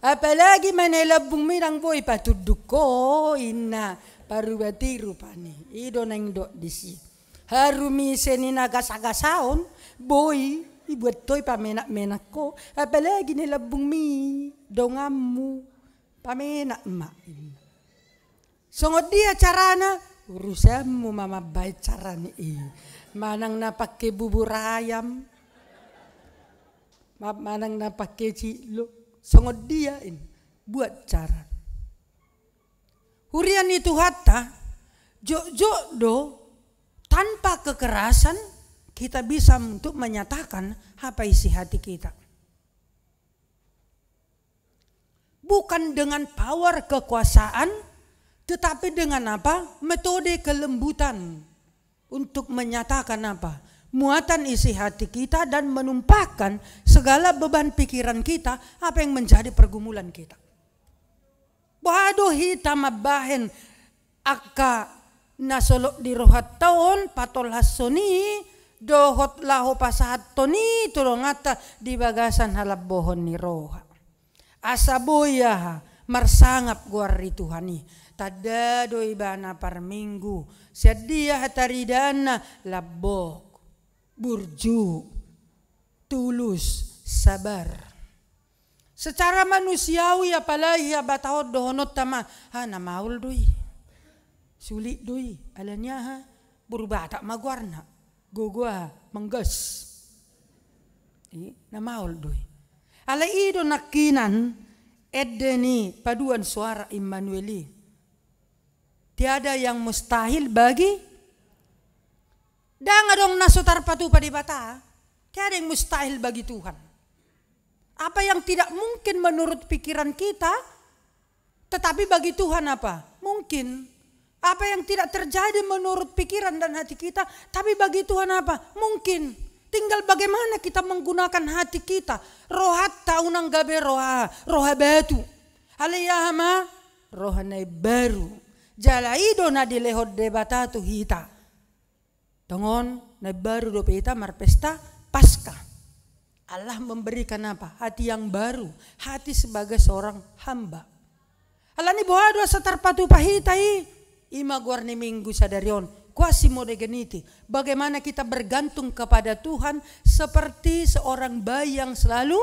"Apalagi ma na i lambungmi ndang boi patunduk ho," ninna parubat i rupani. I do naeng didok disi. "Haru mise ni na gasagasaon boi ibuat ho i pamenakmenak ho, apalagi na i lambungmi, donganmu, pamenak ma," ninna. Songon dia carana? Urusanmu ma mambaen carana i. Manang na pake bubur ayam, ma-, manang na pake cilok, songon dia, ninna, buat cara. Huria ni Tuhanta, jotjot do tanpa kekerasan kita bisa untuk menyatakan apa isi hati kita. Bukan dengan power kekuasaan, tetapi dengan apa? Metode kelembutan untuk menyatakan apa? Muatan isi hati kita dan menumpahkan segala beban pikiran kita, apa yang menjadi pergumulan kita. Boha do hita mambaen angka na solot di rohanta on, patolhashon i, dohot laho pasahathon i tu donganta di bagasan halambohon ni roha. Asa boi aha, marsangap goar ni Tuhan i. Tanda do ibana parminggu. Sian dia hataridaanna? Lambok, burju, tulus, sabar. Secara manusiawi, apalagi ia Batak on, dohononta ma, ah, na maol do i. Sulit do i, alani aha? Boru Batak ma goarna. Gogo aha? Manggas. I, na maol do i. Alai i do nangkinan ende ni paduan suara Immanuel i. Tiada yang mustahil bagi, ndang adong na so tarpatupa Debata. Tiada yang mustahil bagi Tuhan. Apa yang tidak mungkin menurut pikiran kita, tetapi bagi Tuhan apa? Mungkin. Apa yang tidak terjadi menurut pikiran dan hati kita, tapi bagi Tuhan apa? Mungkin. Tinggal bagaimana kita menggunakan hati kita. Rohanta unang gabe roha, roha batu. Alai aha ma? Roha na imbaru. Jala i do na dilehon Debata tu hita. Tongon na imbaru dope hita marpesta Paskah. Allah memberikan apa? Hati yang baru, hati sebagai seorang hamba. Alani boha do asa tarpatupa hita i? I ma goar ni minggu sadari on, Quasimodogeniti. Bagaimana kita bergantung kepada Tuhan seperti seorang bayi yang selalu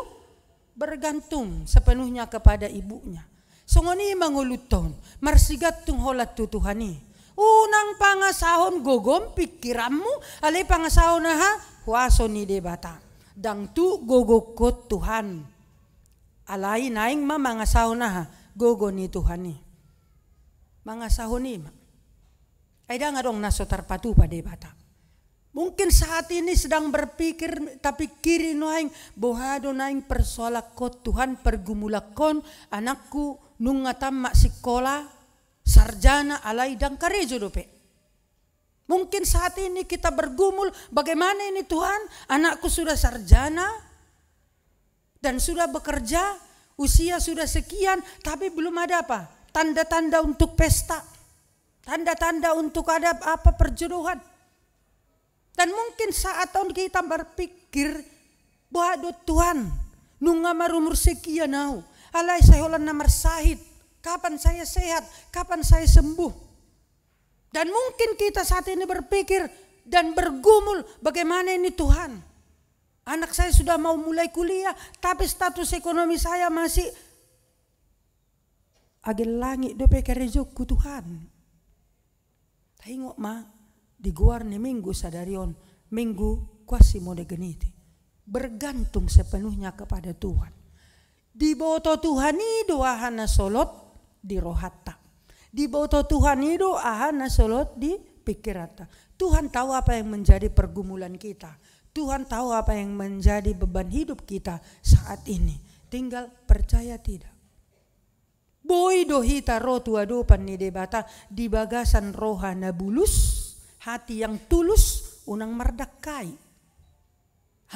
bergantung sepenuhnya kepada ibunya. Songon i ma ngolunta on, marsigantung holan tu Tuhan i. Unang pangasahon gogom, pikiranmu, alai pangasahon aha? Huaso ni Debata. Ndang tuk gogokkon Tuhan. Alai naeng ma mangasahon aha? Gogo ni Tuhan i. Mangasahon i ma. Ai ndang adong na so tarpatupa Debata. Mungkin saat ini sedang berpikir, tapikiri nuaeng, boha do naeng persoalanhon Tuhan, pergumulanhon, anakku nunga tamat sikola, sarjana, alai ndang karejo dope. Mungkin saat ini kita bergumul, bagaimana ini Tuhan, anakku sudah sarjana, dan sudah bekerja, usia sudah sekian, tapi belum ada apa? Tanda-tanda untuk pesta. Tanda-tanda untuk ada apa, perjodohan. Dan mungkin saat on kita berpikir, boha do Tuhan, nunga marumur sekian au, alai sai holan na marsahit, kapan saya sehat, kapan saya sembuh? Dan mungkin kita saat ini berpikir dan bergumul, bagaimana ini Tuhan? Anak saya sudah mau mulai kuliah, tapi status ekonomi saya masih agen langit dope karejongku, Tuhan. Taingot ma, di goar ni minggu sadari on, minggu Quasimodogeniti. Bergantung sepenuhnya kepada Tuhan. Diboto Tuhan i do aha na solot di rohanta. Diboto Tuhan i do aha na solot di pikiranta. Tuhan tahu apa yang menjadi pergumulan kita. Tuhan tahu apa yang menjadi beban hidup kita saat ini. Tinggal percaya tidak. Boi do hita ro tu adopan ni Debata di bagasan roha na bulus, hati yang tulus, unang mardangkai.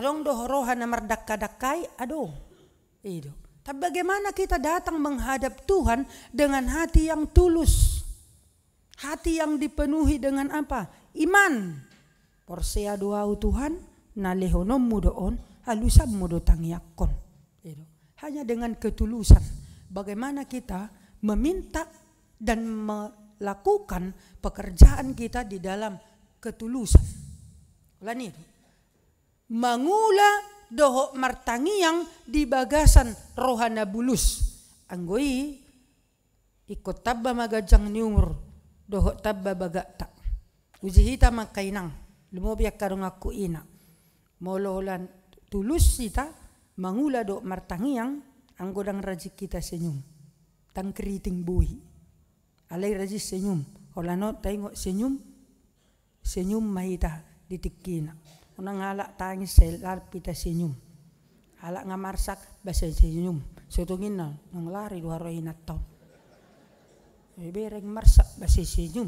Adong do roha na mardangka-dangkai, adong. I do. Tapi bagaimana kita datang menghadap Tuhan dengan hati yang tulus? Hati yang dipenuhi dengan apa? Iman. Porsea do au Tuhan, na lehononmu do on, alusanmu do tangiangkon. I do. Hanya dengan ketulusan. Bagaimana kita meminta dan melakukan pekerjaan kita di dalam ketulusan. Ulangi. Mangula dohot martangiang di bagasan roha na bulus. Anggo i, ingkon tamba ma ganjang ni umur dohot tamba bagakta. Uji hita ma angka inang, lumobi angka donganku ina. Molo holan tulus hita mangula dohot martangiang, anggo ndang rajin hita senyum, ndang keriting boi. Alai rajin senyum. Holan on taingot senyum, senyum ma hita di tingkina. Unang halak tangis sai lalap hita senyum. Halak nga marsak, ba sai senyum. Sotung inna, nunga lari do haroa inanta on. Ibereng marsak, ba sai senyum.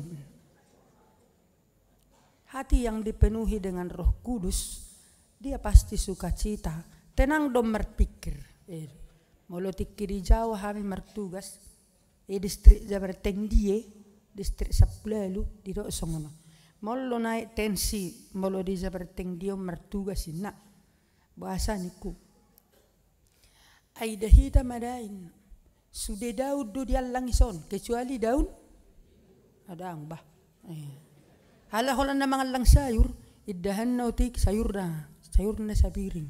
Hati yang dipenuhi dengan Roh Kudus, dia pasti sukacita, tenang do marpikir. Eh, molo tingki di Jawa hami martugas, eh, distrik Jabarteng die, distrik Sampulu Ualu, didok songon on. Molo naek tensi, molo di Jabarteng dia on martugas inna. Boasa ningku. Ai da hita madain. Sude daun do diallang ison, kecuali daun. Adang bah. Eh. Ala holan na mangallang sayur, indahanna otik sayur da, sayur na sapiring.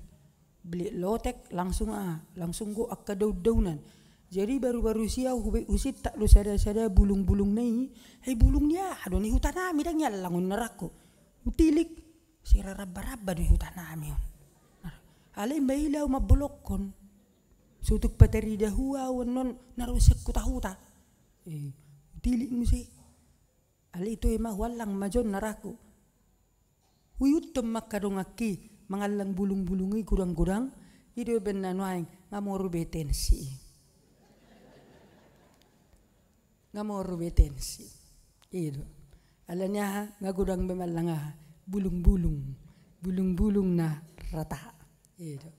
Beli lotek, langsung ah, langsung go angka daun-daunan. Jadi baru-baru sia hube husintak do sada-sada bulung-bulung na i, hei bulung ni aha do ni huta nami ndang iallang on na rangku. Hutilik, siraramba-ramba do huta nami on. Alai maila au mambolongkon. Sutuk patarida hua au annon na ro sian huta-huta. Eh, hutilik muse. Alai toe ma huallang ma jo on na rangku. Huihuthon ma angka donganki mangallang bulung-bulung i godang-godang, i do baen na nuaeng nga moru be tensi. Nga moru be tensi. I do. Alani aha, nga godang be mangallang aha, bulung-bulung. Bulung-bulung na rata. I do.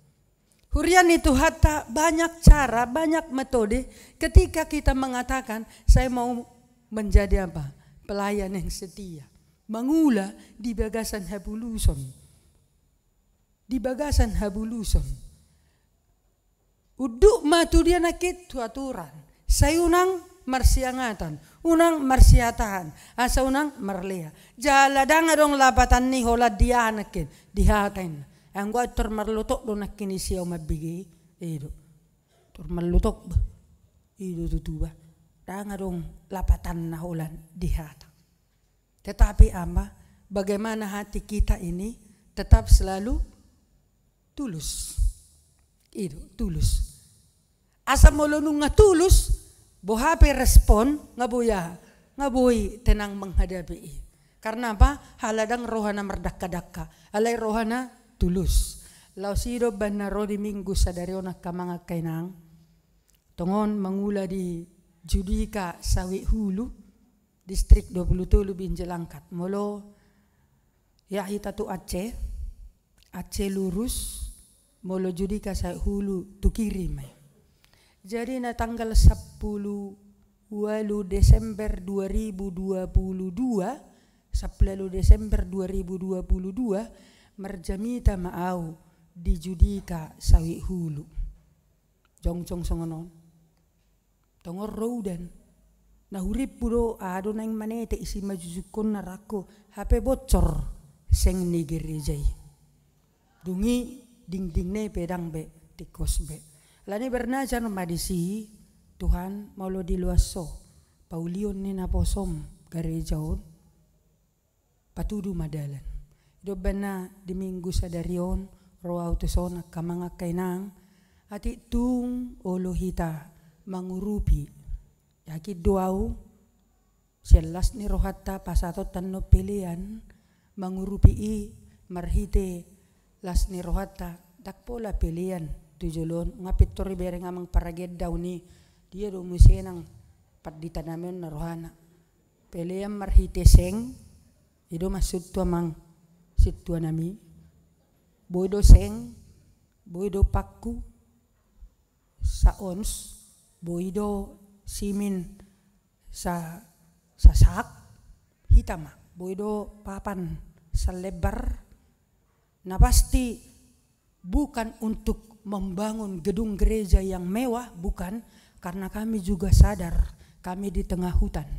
Huria ni Tuhanta, banyak cara, banyak metode ketika kita mengatakan, "Saya mau menjadi apa? Pelayan yang setia." Mangula di bagasan habuluson. Di bagasan habuluson. Unduk ma tu dia nangkin tu aturan. Sai unang marsiangatan, unang marsiatahan, asa unang marlea. Jala ndang adong lapatan ni holan di aha nangkin, di hata inna. Anggo au tor marlotok do nangkin isi au mambege i. I do. Tor marlotok bah. I do tutu bah. Ndang adong lapatanna holan di hata. Tetapi ama, bagaimana hati kita ini tetap selalu tulus. I do, tulus. Asa molo nunga tulus, boha pe respon, nga boi aha, nga boi tenang menghadapi i. Karna apa? Ala ndang rohana mardangka-dangka, alai rohana tulus. Laos i do baen na ro di Minggu sadari on angka amang angka inang. Tongon mangula di Judika Sawit Hulu, distrik dua pulu tolu Binjai Langkat. Molo ia hita tu Aceh, Aceh lurus, molo Judika Sawit Hulu tu kiri ma i. Jadi na tanggal sampulu ualu Desember dua ribu dua pulu dua, sampulu ualu Desember dua ribu dua pulu dua, marjamita ma au di Judika Sawit Hulu. Jongjong songon on. Tongon ro udan. Na hurimpu do, aha do naeng manete isi majujungkon na rangku, hape bocor seng ni gereja i. Dung i dingdingna i pe ndang be tingkos be. Alani bernajar ma disi, Tuhan, molo diloas Ho, paulion ni naposom gareja on. Patudu ma dalan. I do umbahen na di Minggu sadari on, ro au tu son angka amang angka inang, atik tung olo hita mangurupi. Yakin do au, sian las ni rohanta pasahaton tano pelean, mangurupi i marhite las ni rohanta, ndang pola pelean tu jolo on, nga pintor ibereng amang paragenda on i, dia do muse nang pandita nami on na rohana. Pelean marhite seng, i do maksudhu amang sintua nami. Boi do seng, boi do paku, saons, boi do simin sa, sasak, hita ma, boi do papan salebar, na pasti bukan untuk membangun gedung gereja yang mewah, bukan, karena kami juga sadar kami di tengah hutan.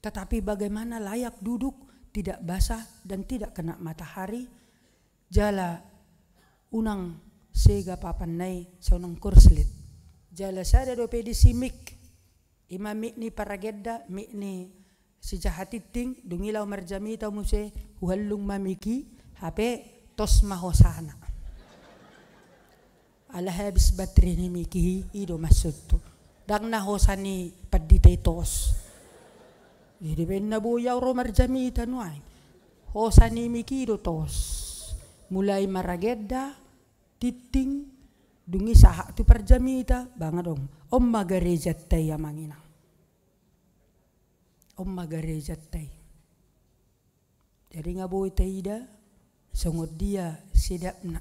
Tetapi bagaimana layak duduk, tidak basah dan tidak kena matahari, jala unang sega papanna i, sai unang korslet. Jala sada dope disi mik, ima mik ni paragenda, mik ni si Jahatingting, dung i laho marjamita muse, huhallung ma mik i, hape tos ma hosana. Ala habis batri ni mik i, i do maksudhu. Ndang na hosa ni pandita i tos. Jadi baen na boi au ro marjamita nuaeng. Hosa ni mik i do tos. Mulai maragenda, tingting, dung i sahat tu parjamita, bang adong. On ma garejanta i amang inang. On ma garejanta i. Jadi nga boi taida songon dia sedapna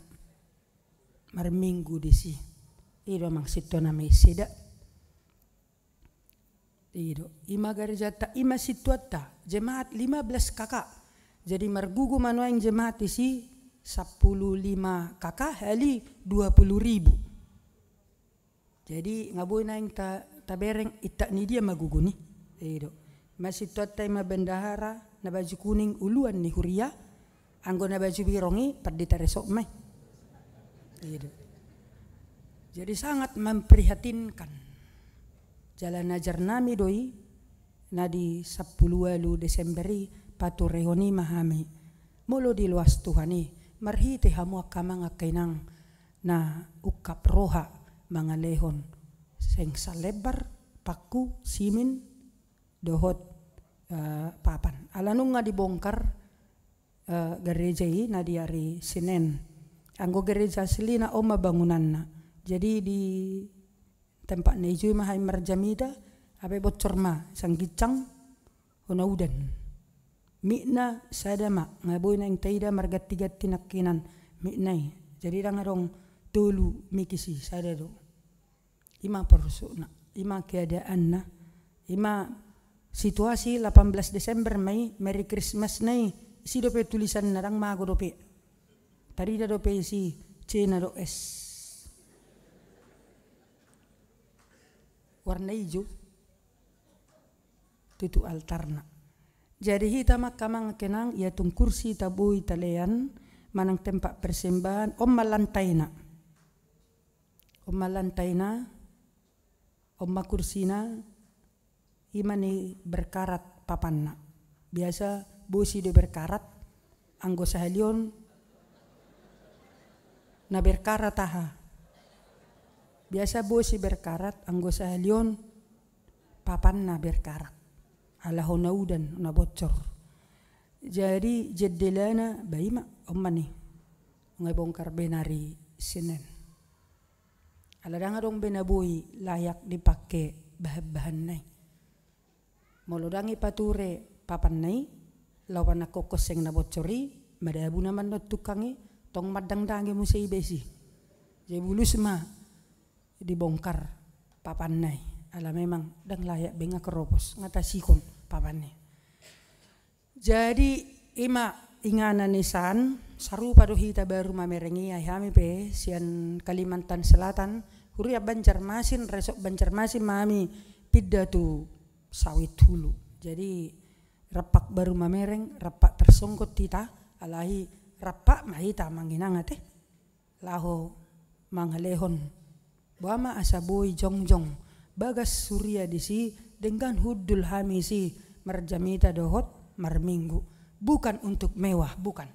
marminggu disi. I do amang sintua nami, sedap. I do, ima garejanta, ima sintuanta, jemaat lima belas K K. Jadi margogo ma nuaeng jemaat disi sampulu lima K K hali dua puluh ribu. Jadi nga boi naeng ta-, tabereng intak ni dia ma gogo ni. I do. Masintoanta i ma bendahara na baju kuning uluan ni huria, anggo na baju birong i pandita resort ma i. I do. Jadi sangat memprihatinkan. Jala na ajar nami do i, na di sampulu ualu Desember i paturehon i ma hami. Molo diloas Tuhan i, marhite hamu angka amang angka inang na ungkap roha mangalehon seng salebar, paku, simin, dohot, eh, papan. Ala nunga dibongkar, eh, gareja i na di ari Senen. Anggo gareja aslina on ma bangunanna. Jadi di tempat na ijo i ma hami marjamita, hape boncor ma, sanggincang, hona udan. Mikna sada ma, nga boi naeng taida marganti-ganti nangkinan mikna i. Jadi ndang adong tolu mik i, sada do. I ma porosokna, i ma keadaanna, i ma situasi delapan belas Desember ma i, Merry Christmas na i, isi dope tulisanna, ndang mago dope. Tarida dope isi, Cina do es. Warna ijo. Tutu altarna. Jadi hita ma angka amang angka inang, ia tung kursi taboi talean, manang tempat persembahan, on ma lantaina. On ma lantaina, on ma kursina, i ma ni berkarat papanna. Biasa bosi do berkarat, anggo sahali on na berkarat aha. Biasa bosi berkarat, anggo sahali on papanna berkarat. Ala hona udan, na boncor. Jadi jendelana, ba i ma, on ma ni. Nga bongkar be na ari Senen. Ala ndang adong be na boi layak dipake bahan-bahanna i. Molo ndang ipature papanna i, laho panangkokhon seng na boncor i, madabu nama annon tukang i, tong mandangdangi muse i be isi. Jadi bulus ma dibongkar papanna i. Ala memang ndang layak be, nga keropos, nga tasihon papanna i. Jadi i ma inganan ni san, sarupa do hita baru mamereng i, ai hami pe sian Kalimantan Selatan, huria Banjarmasin, resort Banjarmasin ma hami pinda tu Sawit Hulu. Jadi rampak baru mamereng, rampak tersonggot hita, alai rampak ma hita amang inang ate. Laho mangalehon. Boha ma asa boi jongjong bagas huria disi, denggan hundul hami disi marjamita dohot marminggu. Bukan untuk mewah, bukan.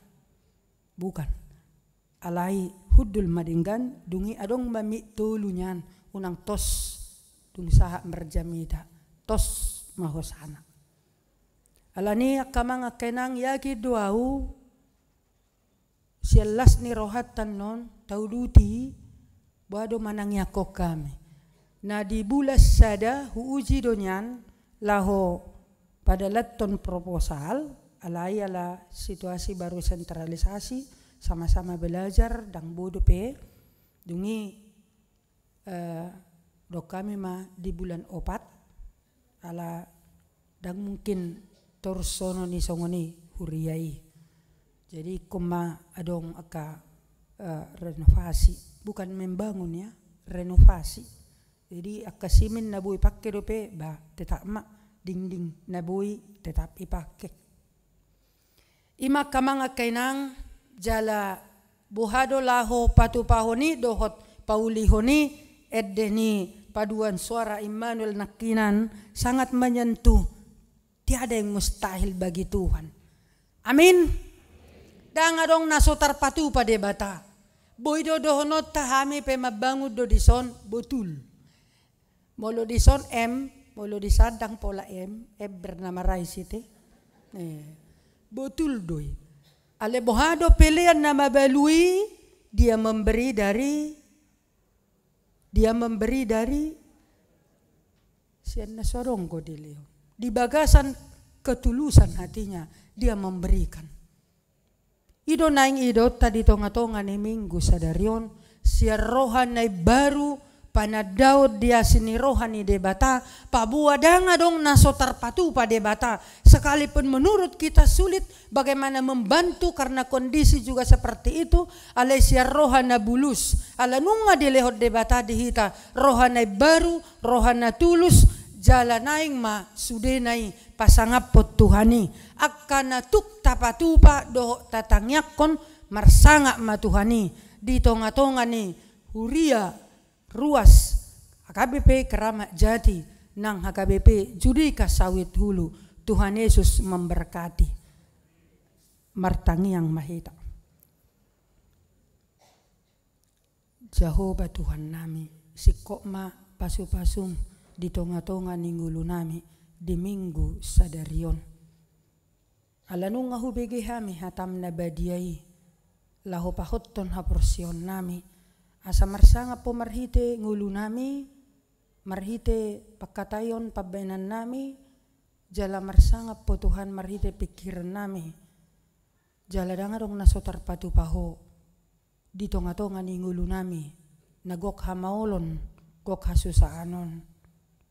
Bukan. Alai hundul ma denggan, dung i adong ma mik tolu nian, unang tos dung sahat marjamita, tos ma hosana. Alani angka amang angka inang, yakin do ahu, sian las ni rohanta annon, tauduti, boha do manangiangkon hami. Na di bulan sada huuji do nian, laho padalanhon proposal, alai ala situasi baru sentralisasi, sama-sama belajar, ndang boi dope, dung i, eh, dok hami ma di bulan opat, ala ndang mungkin torus sonon i songon i huria i. Jadi ingkon ma adong angka, eh, renovasi, bukan membangun ya, renovasi. Jadi angka simin na boi pake dope, ba tetap ma, dinding na boi tetap ipake. I ma angka amang angka inang, jala boha do laho patupahon i dohot paulihon i, ende ni paduan suara Immanuel nangkinan, sangat menyentuh, tiada yang mustahil bagi Tuhan. Amin. Ndang adong na so tarpatupa Debata. Boi do dohononta, hami pe mambangun do dison, botul. Molo dison M, molo di san ndang pola M, ember na marais i te. Eh, botul do i. Alai boha do pelean na mabalu i, Dia memberi dari, Dia memberi dari, sian na so adong do dilehon. Di bagasan ketulusan hatinya, Dia memberikan. I do naeng idaonta di tonga-tonga ni minggu sadari on, sian roha na imbaru panandaon di asi ni roha ni Debata, paboa ndang adong na so tarpatupa Debata. Sekalipun menurut kita sulit bagaimana membantu karena kondisi juga seperti itu, alai sian roha na bulus, ala nunga dilehon Debata di hita roha na imbaru, roha na tulus, jala naeng ma sudena i pasangaphon Tuhan i. Angka na tuk tapatupa dohot tatangiangkon, marsangap ma Tuhan i di tongatonga ni huria ruas H K B P Keramat Jati nang H K B P Judika Sawit Hulu. Tuhan Yesus memberkati. Martangiang ma hita. Jahowa Tuhannami, singkop ma pasupasum di tongatonga ni ngolunami di Minggu sadari on. Ala nunga hubege hami hatam na badia i, laho pahothon haporseaonnami, asa marsangap Ho marhite ngolunami, marhite pangkataion pambahenannami, jala marsangap Ho Tuhan marhite pingkirannami, jala ndang adong na so tarpatupa Ho di tongatonga ni ngolunami, na gok hamaolon, gok hasusaan on,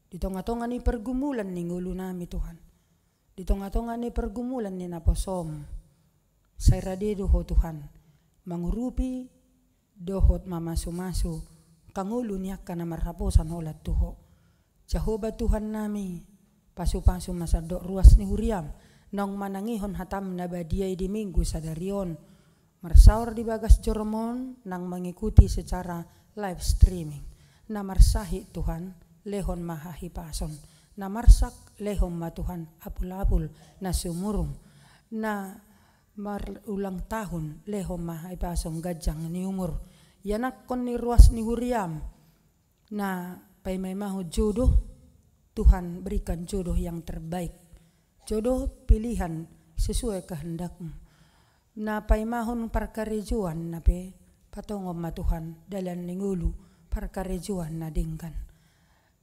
di tongatonga ni pergumulan ni ngolunami, Tuhan, di tongatonga ni pergumulan ni naposoM. Sai rade do Ho, Tuhan, mangurupi dohot mamasumasu angka ngolu ni angka na marhaposan holan tu Ho. Jahowa Tuhannami, pasupasu ma sandok ruas ni huriaM, naung manangihon hatam na badia i di Minggu sadari on, marsaor di bagas joroM on, nang mengikuti secara live streaming. Na marsahit, Tuhan, lehon ma hahipason. Na marsak, lehon ma, Tuhan, apulapul na sumurung. Na marulang tahun, lehon ma hahipason, ganjang ni umur. Ianakhon ni ruas ni huriaM, na paimaimahon jodoh, Tuhan, berikan jodoh yang terbaik. Jodoh pilihan sesuai kehendak-Mu. Na paimahon parkarejoan na pe, patongon ma, Tuhan, dalan ni ngolu parkarejoan na denggan.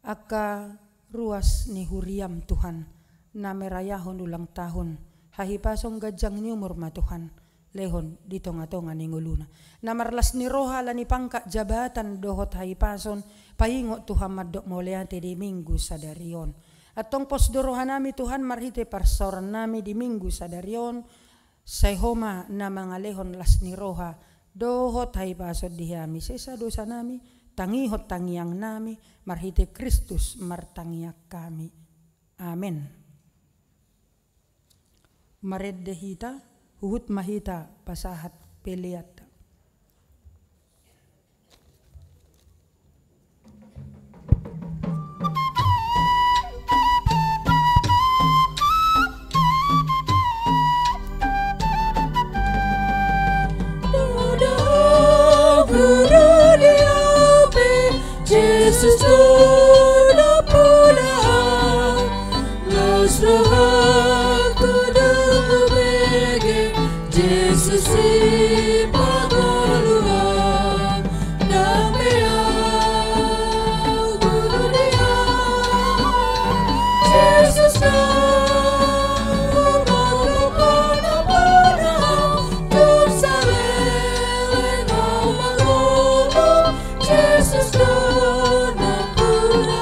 Angka ruas ni huriaM, Tuhan, na merayahon ulang tahun, hahipason, ganjang ni umur ma, Tuhan, lehon di tongatonga ni ngoluna. Na marlas ni roha ala ni pangkat, jabatan dohot hahipason, paingot, Tuhan, mandok mauliate di Minggu sadari on. Antong pos do rohanami, Tuhan, marhite parsaorannami di Minggu sadari on, sai Ho ma na mangalehon las ni roha dohot hahipason di hami, sesa dosanami, tangihon tangiangnami, marhite Kristus martangiang hami. Amen. Marende hita, huhut ma hita pasahat peleanta. Jesus do na puna, las rohangku do hubege, Jesus sipangolu, dame au guru dia. Jesus do na puna, tung saleleng au mangolu, Jesus do na puna.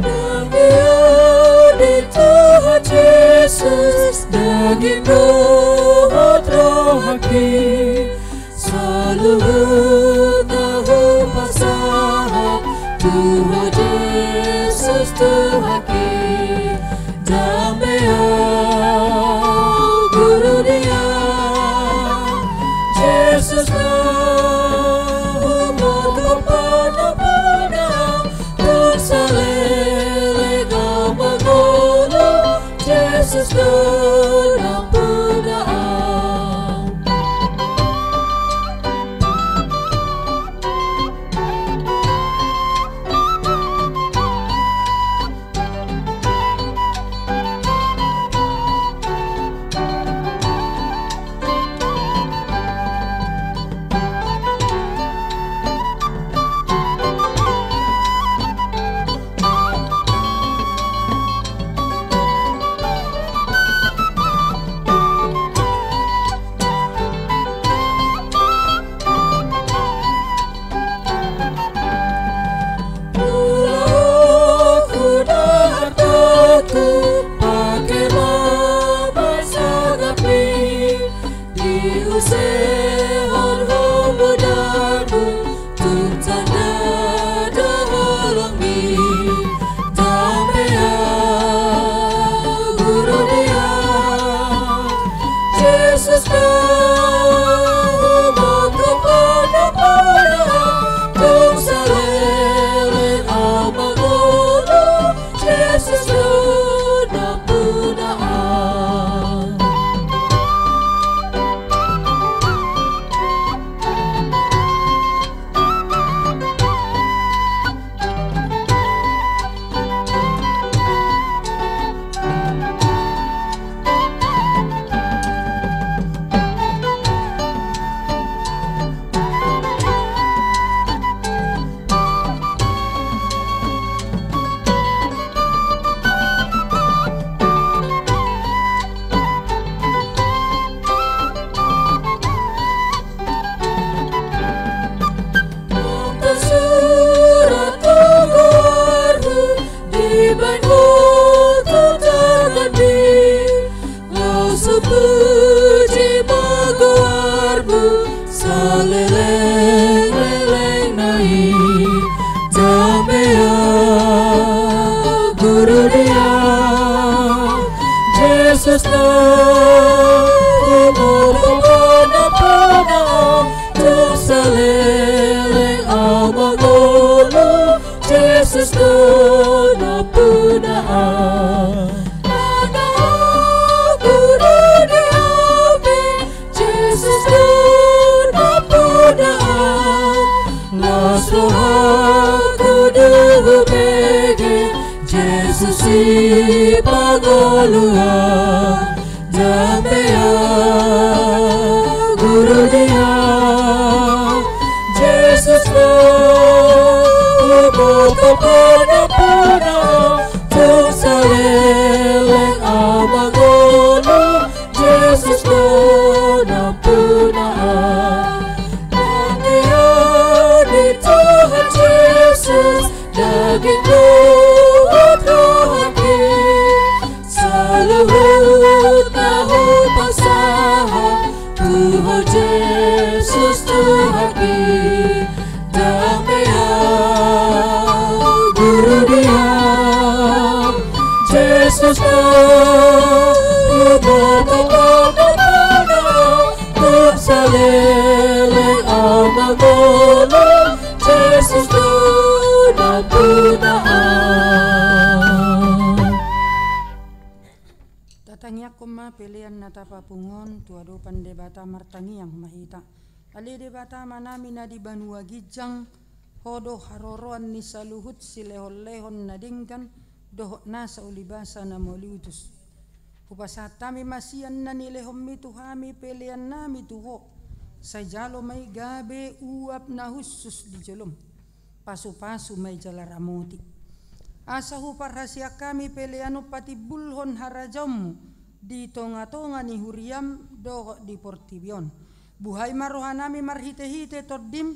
Daging ni Tuhan Jesus, daging dohot rohangki, saluhutna hupasahat tu Ho Jesus Tuhanki. Dame au guru dia, Jesus do na puna, tung saleleng au mangolu, Jesus do na puna. Bahen hututangan ni, laos hupuji ma goarmu salelenglelengna i. Dame Ahu, Guru di Ahu, Jesus na humotopotopo na, tung saleleng ahu mangolu, Jesus do nampuna ahu. Dame Ahu, Guru di Ahu, Jesus do nampuna ahu. Laos rohangku do hubege, Jesus i pangolu ahu. Dame Ahu, Guru di Ahu, Jesus na humotopotopo na, tung saleleng ahu mangolu, Jesus do nampuna ahu. Dame Ahu di Tuhan Jesus, daging dohot rohangki, saluhutna hupasahat tu Ho Jesus Tuhanki. Dame Ahu, Guru di Ahu, Jesus na humotopotopo na, tung saleleng ahu mangolu, Jesus do nampuna ahu. Tatangiangkon ma pelean na tapapungu on tu adopan Debata. Martangiang ma hita. Ale Debata Amanami na di banua ginjang, Ho do haroroan ni saluhut silehonlehon na denggan dohot nasa ulibasa na mauliutus. Hupasahat hami ma sian na nilehonmi tu hami peleannami tu Ho. Sai jalo ma i gabe uap na hushus di jolom. Pasupasu ma i jala ramoti. Asa huparhaseang hami pelean on patimbulhon harajaonmu di tongatonga ni huriam dohot di portibi on. Buhai ma rohanami marhitehite Tondim,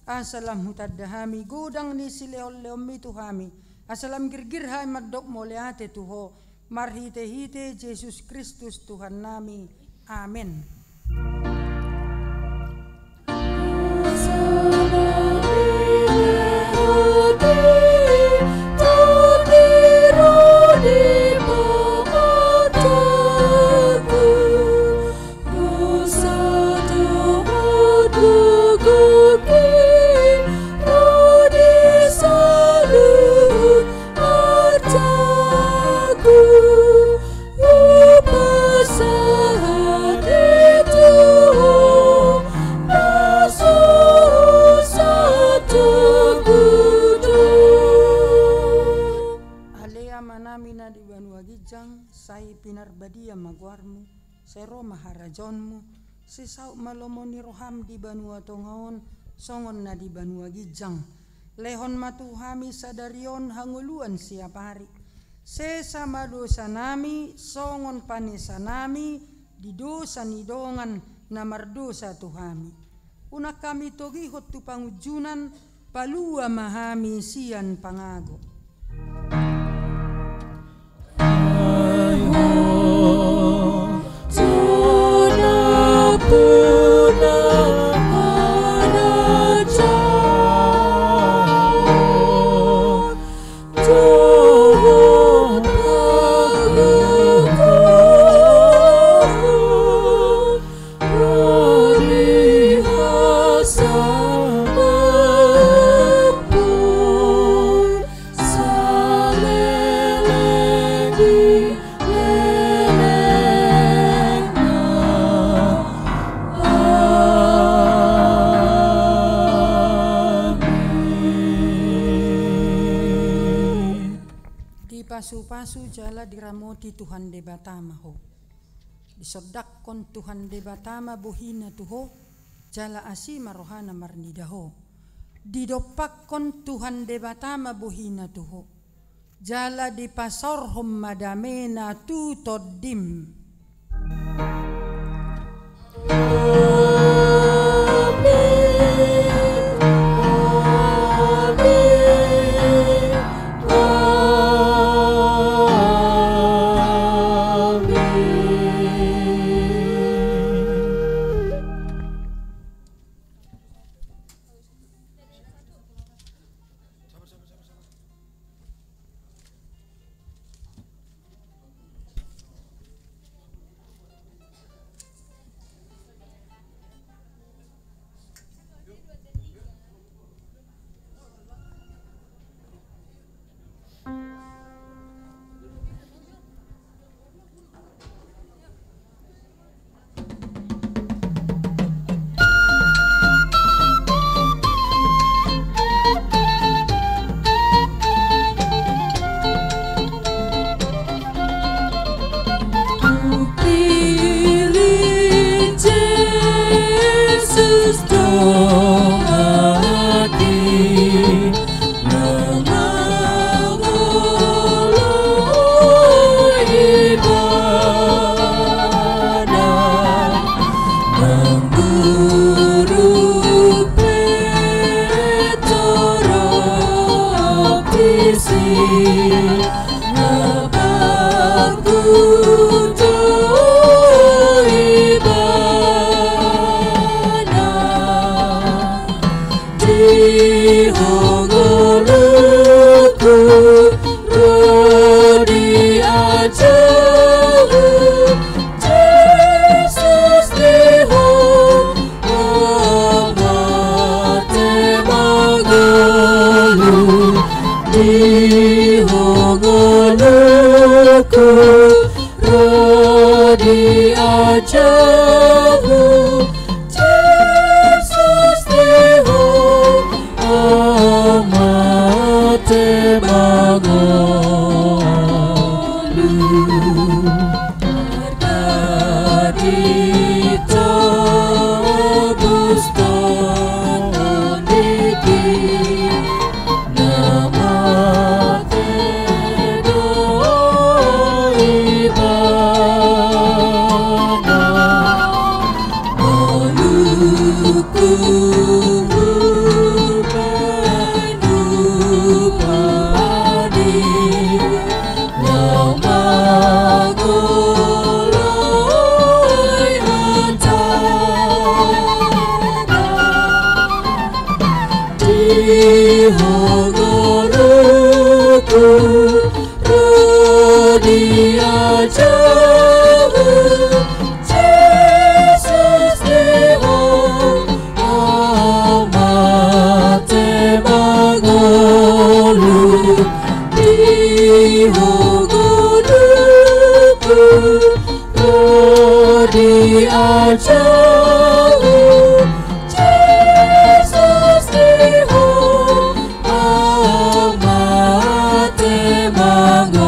asa lam hutanda hami godang ni silehonlehonmi tu hami, asa lam girgir hami mandok mauliate tu Ho, marhitehite Jesus Kristus Tuhannami. Amen. Ale Amanami na di banua ginjang, sai pinarbadia ma goarmu, sai ro ma harajaonmu, sai saut ma lomo ni roham di banua tonga on, songon na di banua ginjang. Lehon ma tu hami sadari on hangoluan siapari. Sesa ma dosanami, songon panesanami di dosa ni dongan na mardosa tu hami. Unang hami togihon tu pangunjunan, palua ma hami sian pangago. Dipasupasu jala diramoti Tuhan Debata ma ho. Disondangkon Tuhan Debata ma bohina tu ho, jala asi ma rohana marnida ho. Didompakkon Tuhan Debata ma bohina tu ho, jala dipasaorhon ma damena tu tondim. Ngolungku ro di ajahu, Jesus di ho, Ama, te mangolu. Di tobus tongon diki, na mate do ibana. Ngolungku baen upadi, na mangoloi hatana. Di ho ngolungku ro di ajahu, Jesus di ho, Ama, te mangolu. Di ho ngolungku ro di ajahu, Jesus di ho, Ama, te mangolu.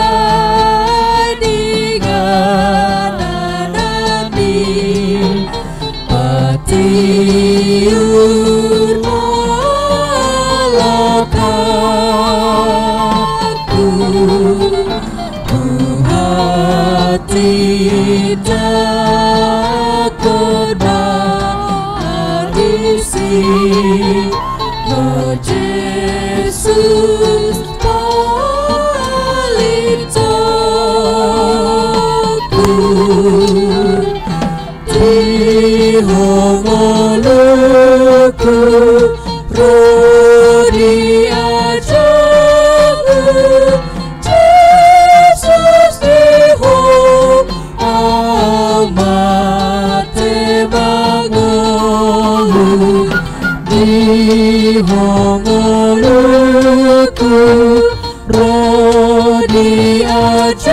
Hubaen inganan nami patiur molokaku, huhatindangkon ma disi, o Jesus, palintonku. Di ho ngolungku ro di ajahu, Jesus di ho, Ama, te mangolu. Di ho ngolungku ro di ajahu,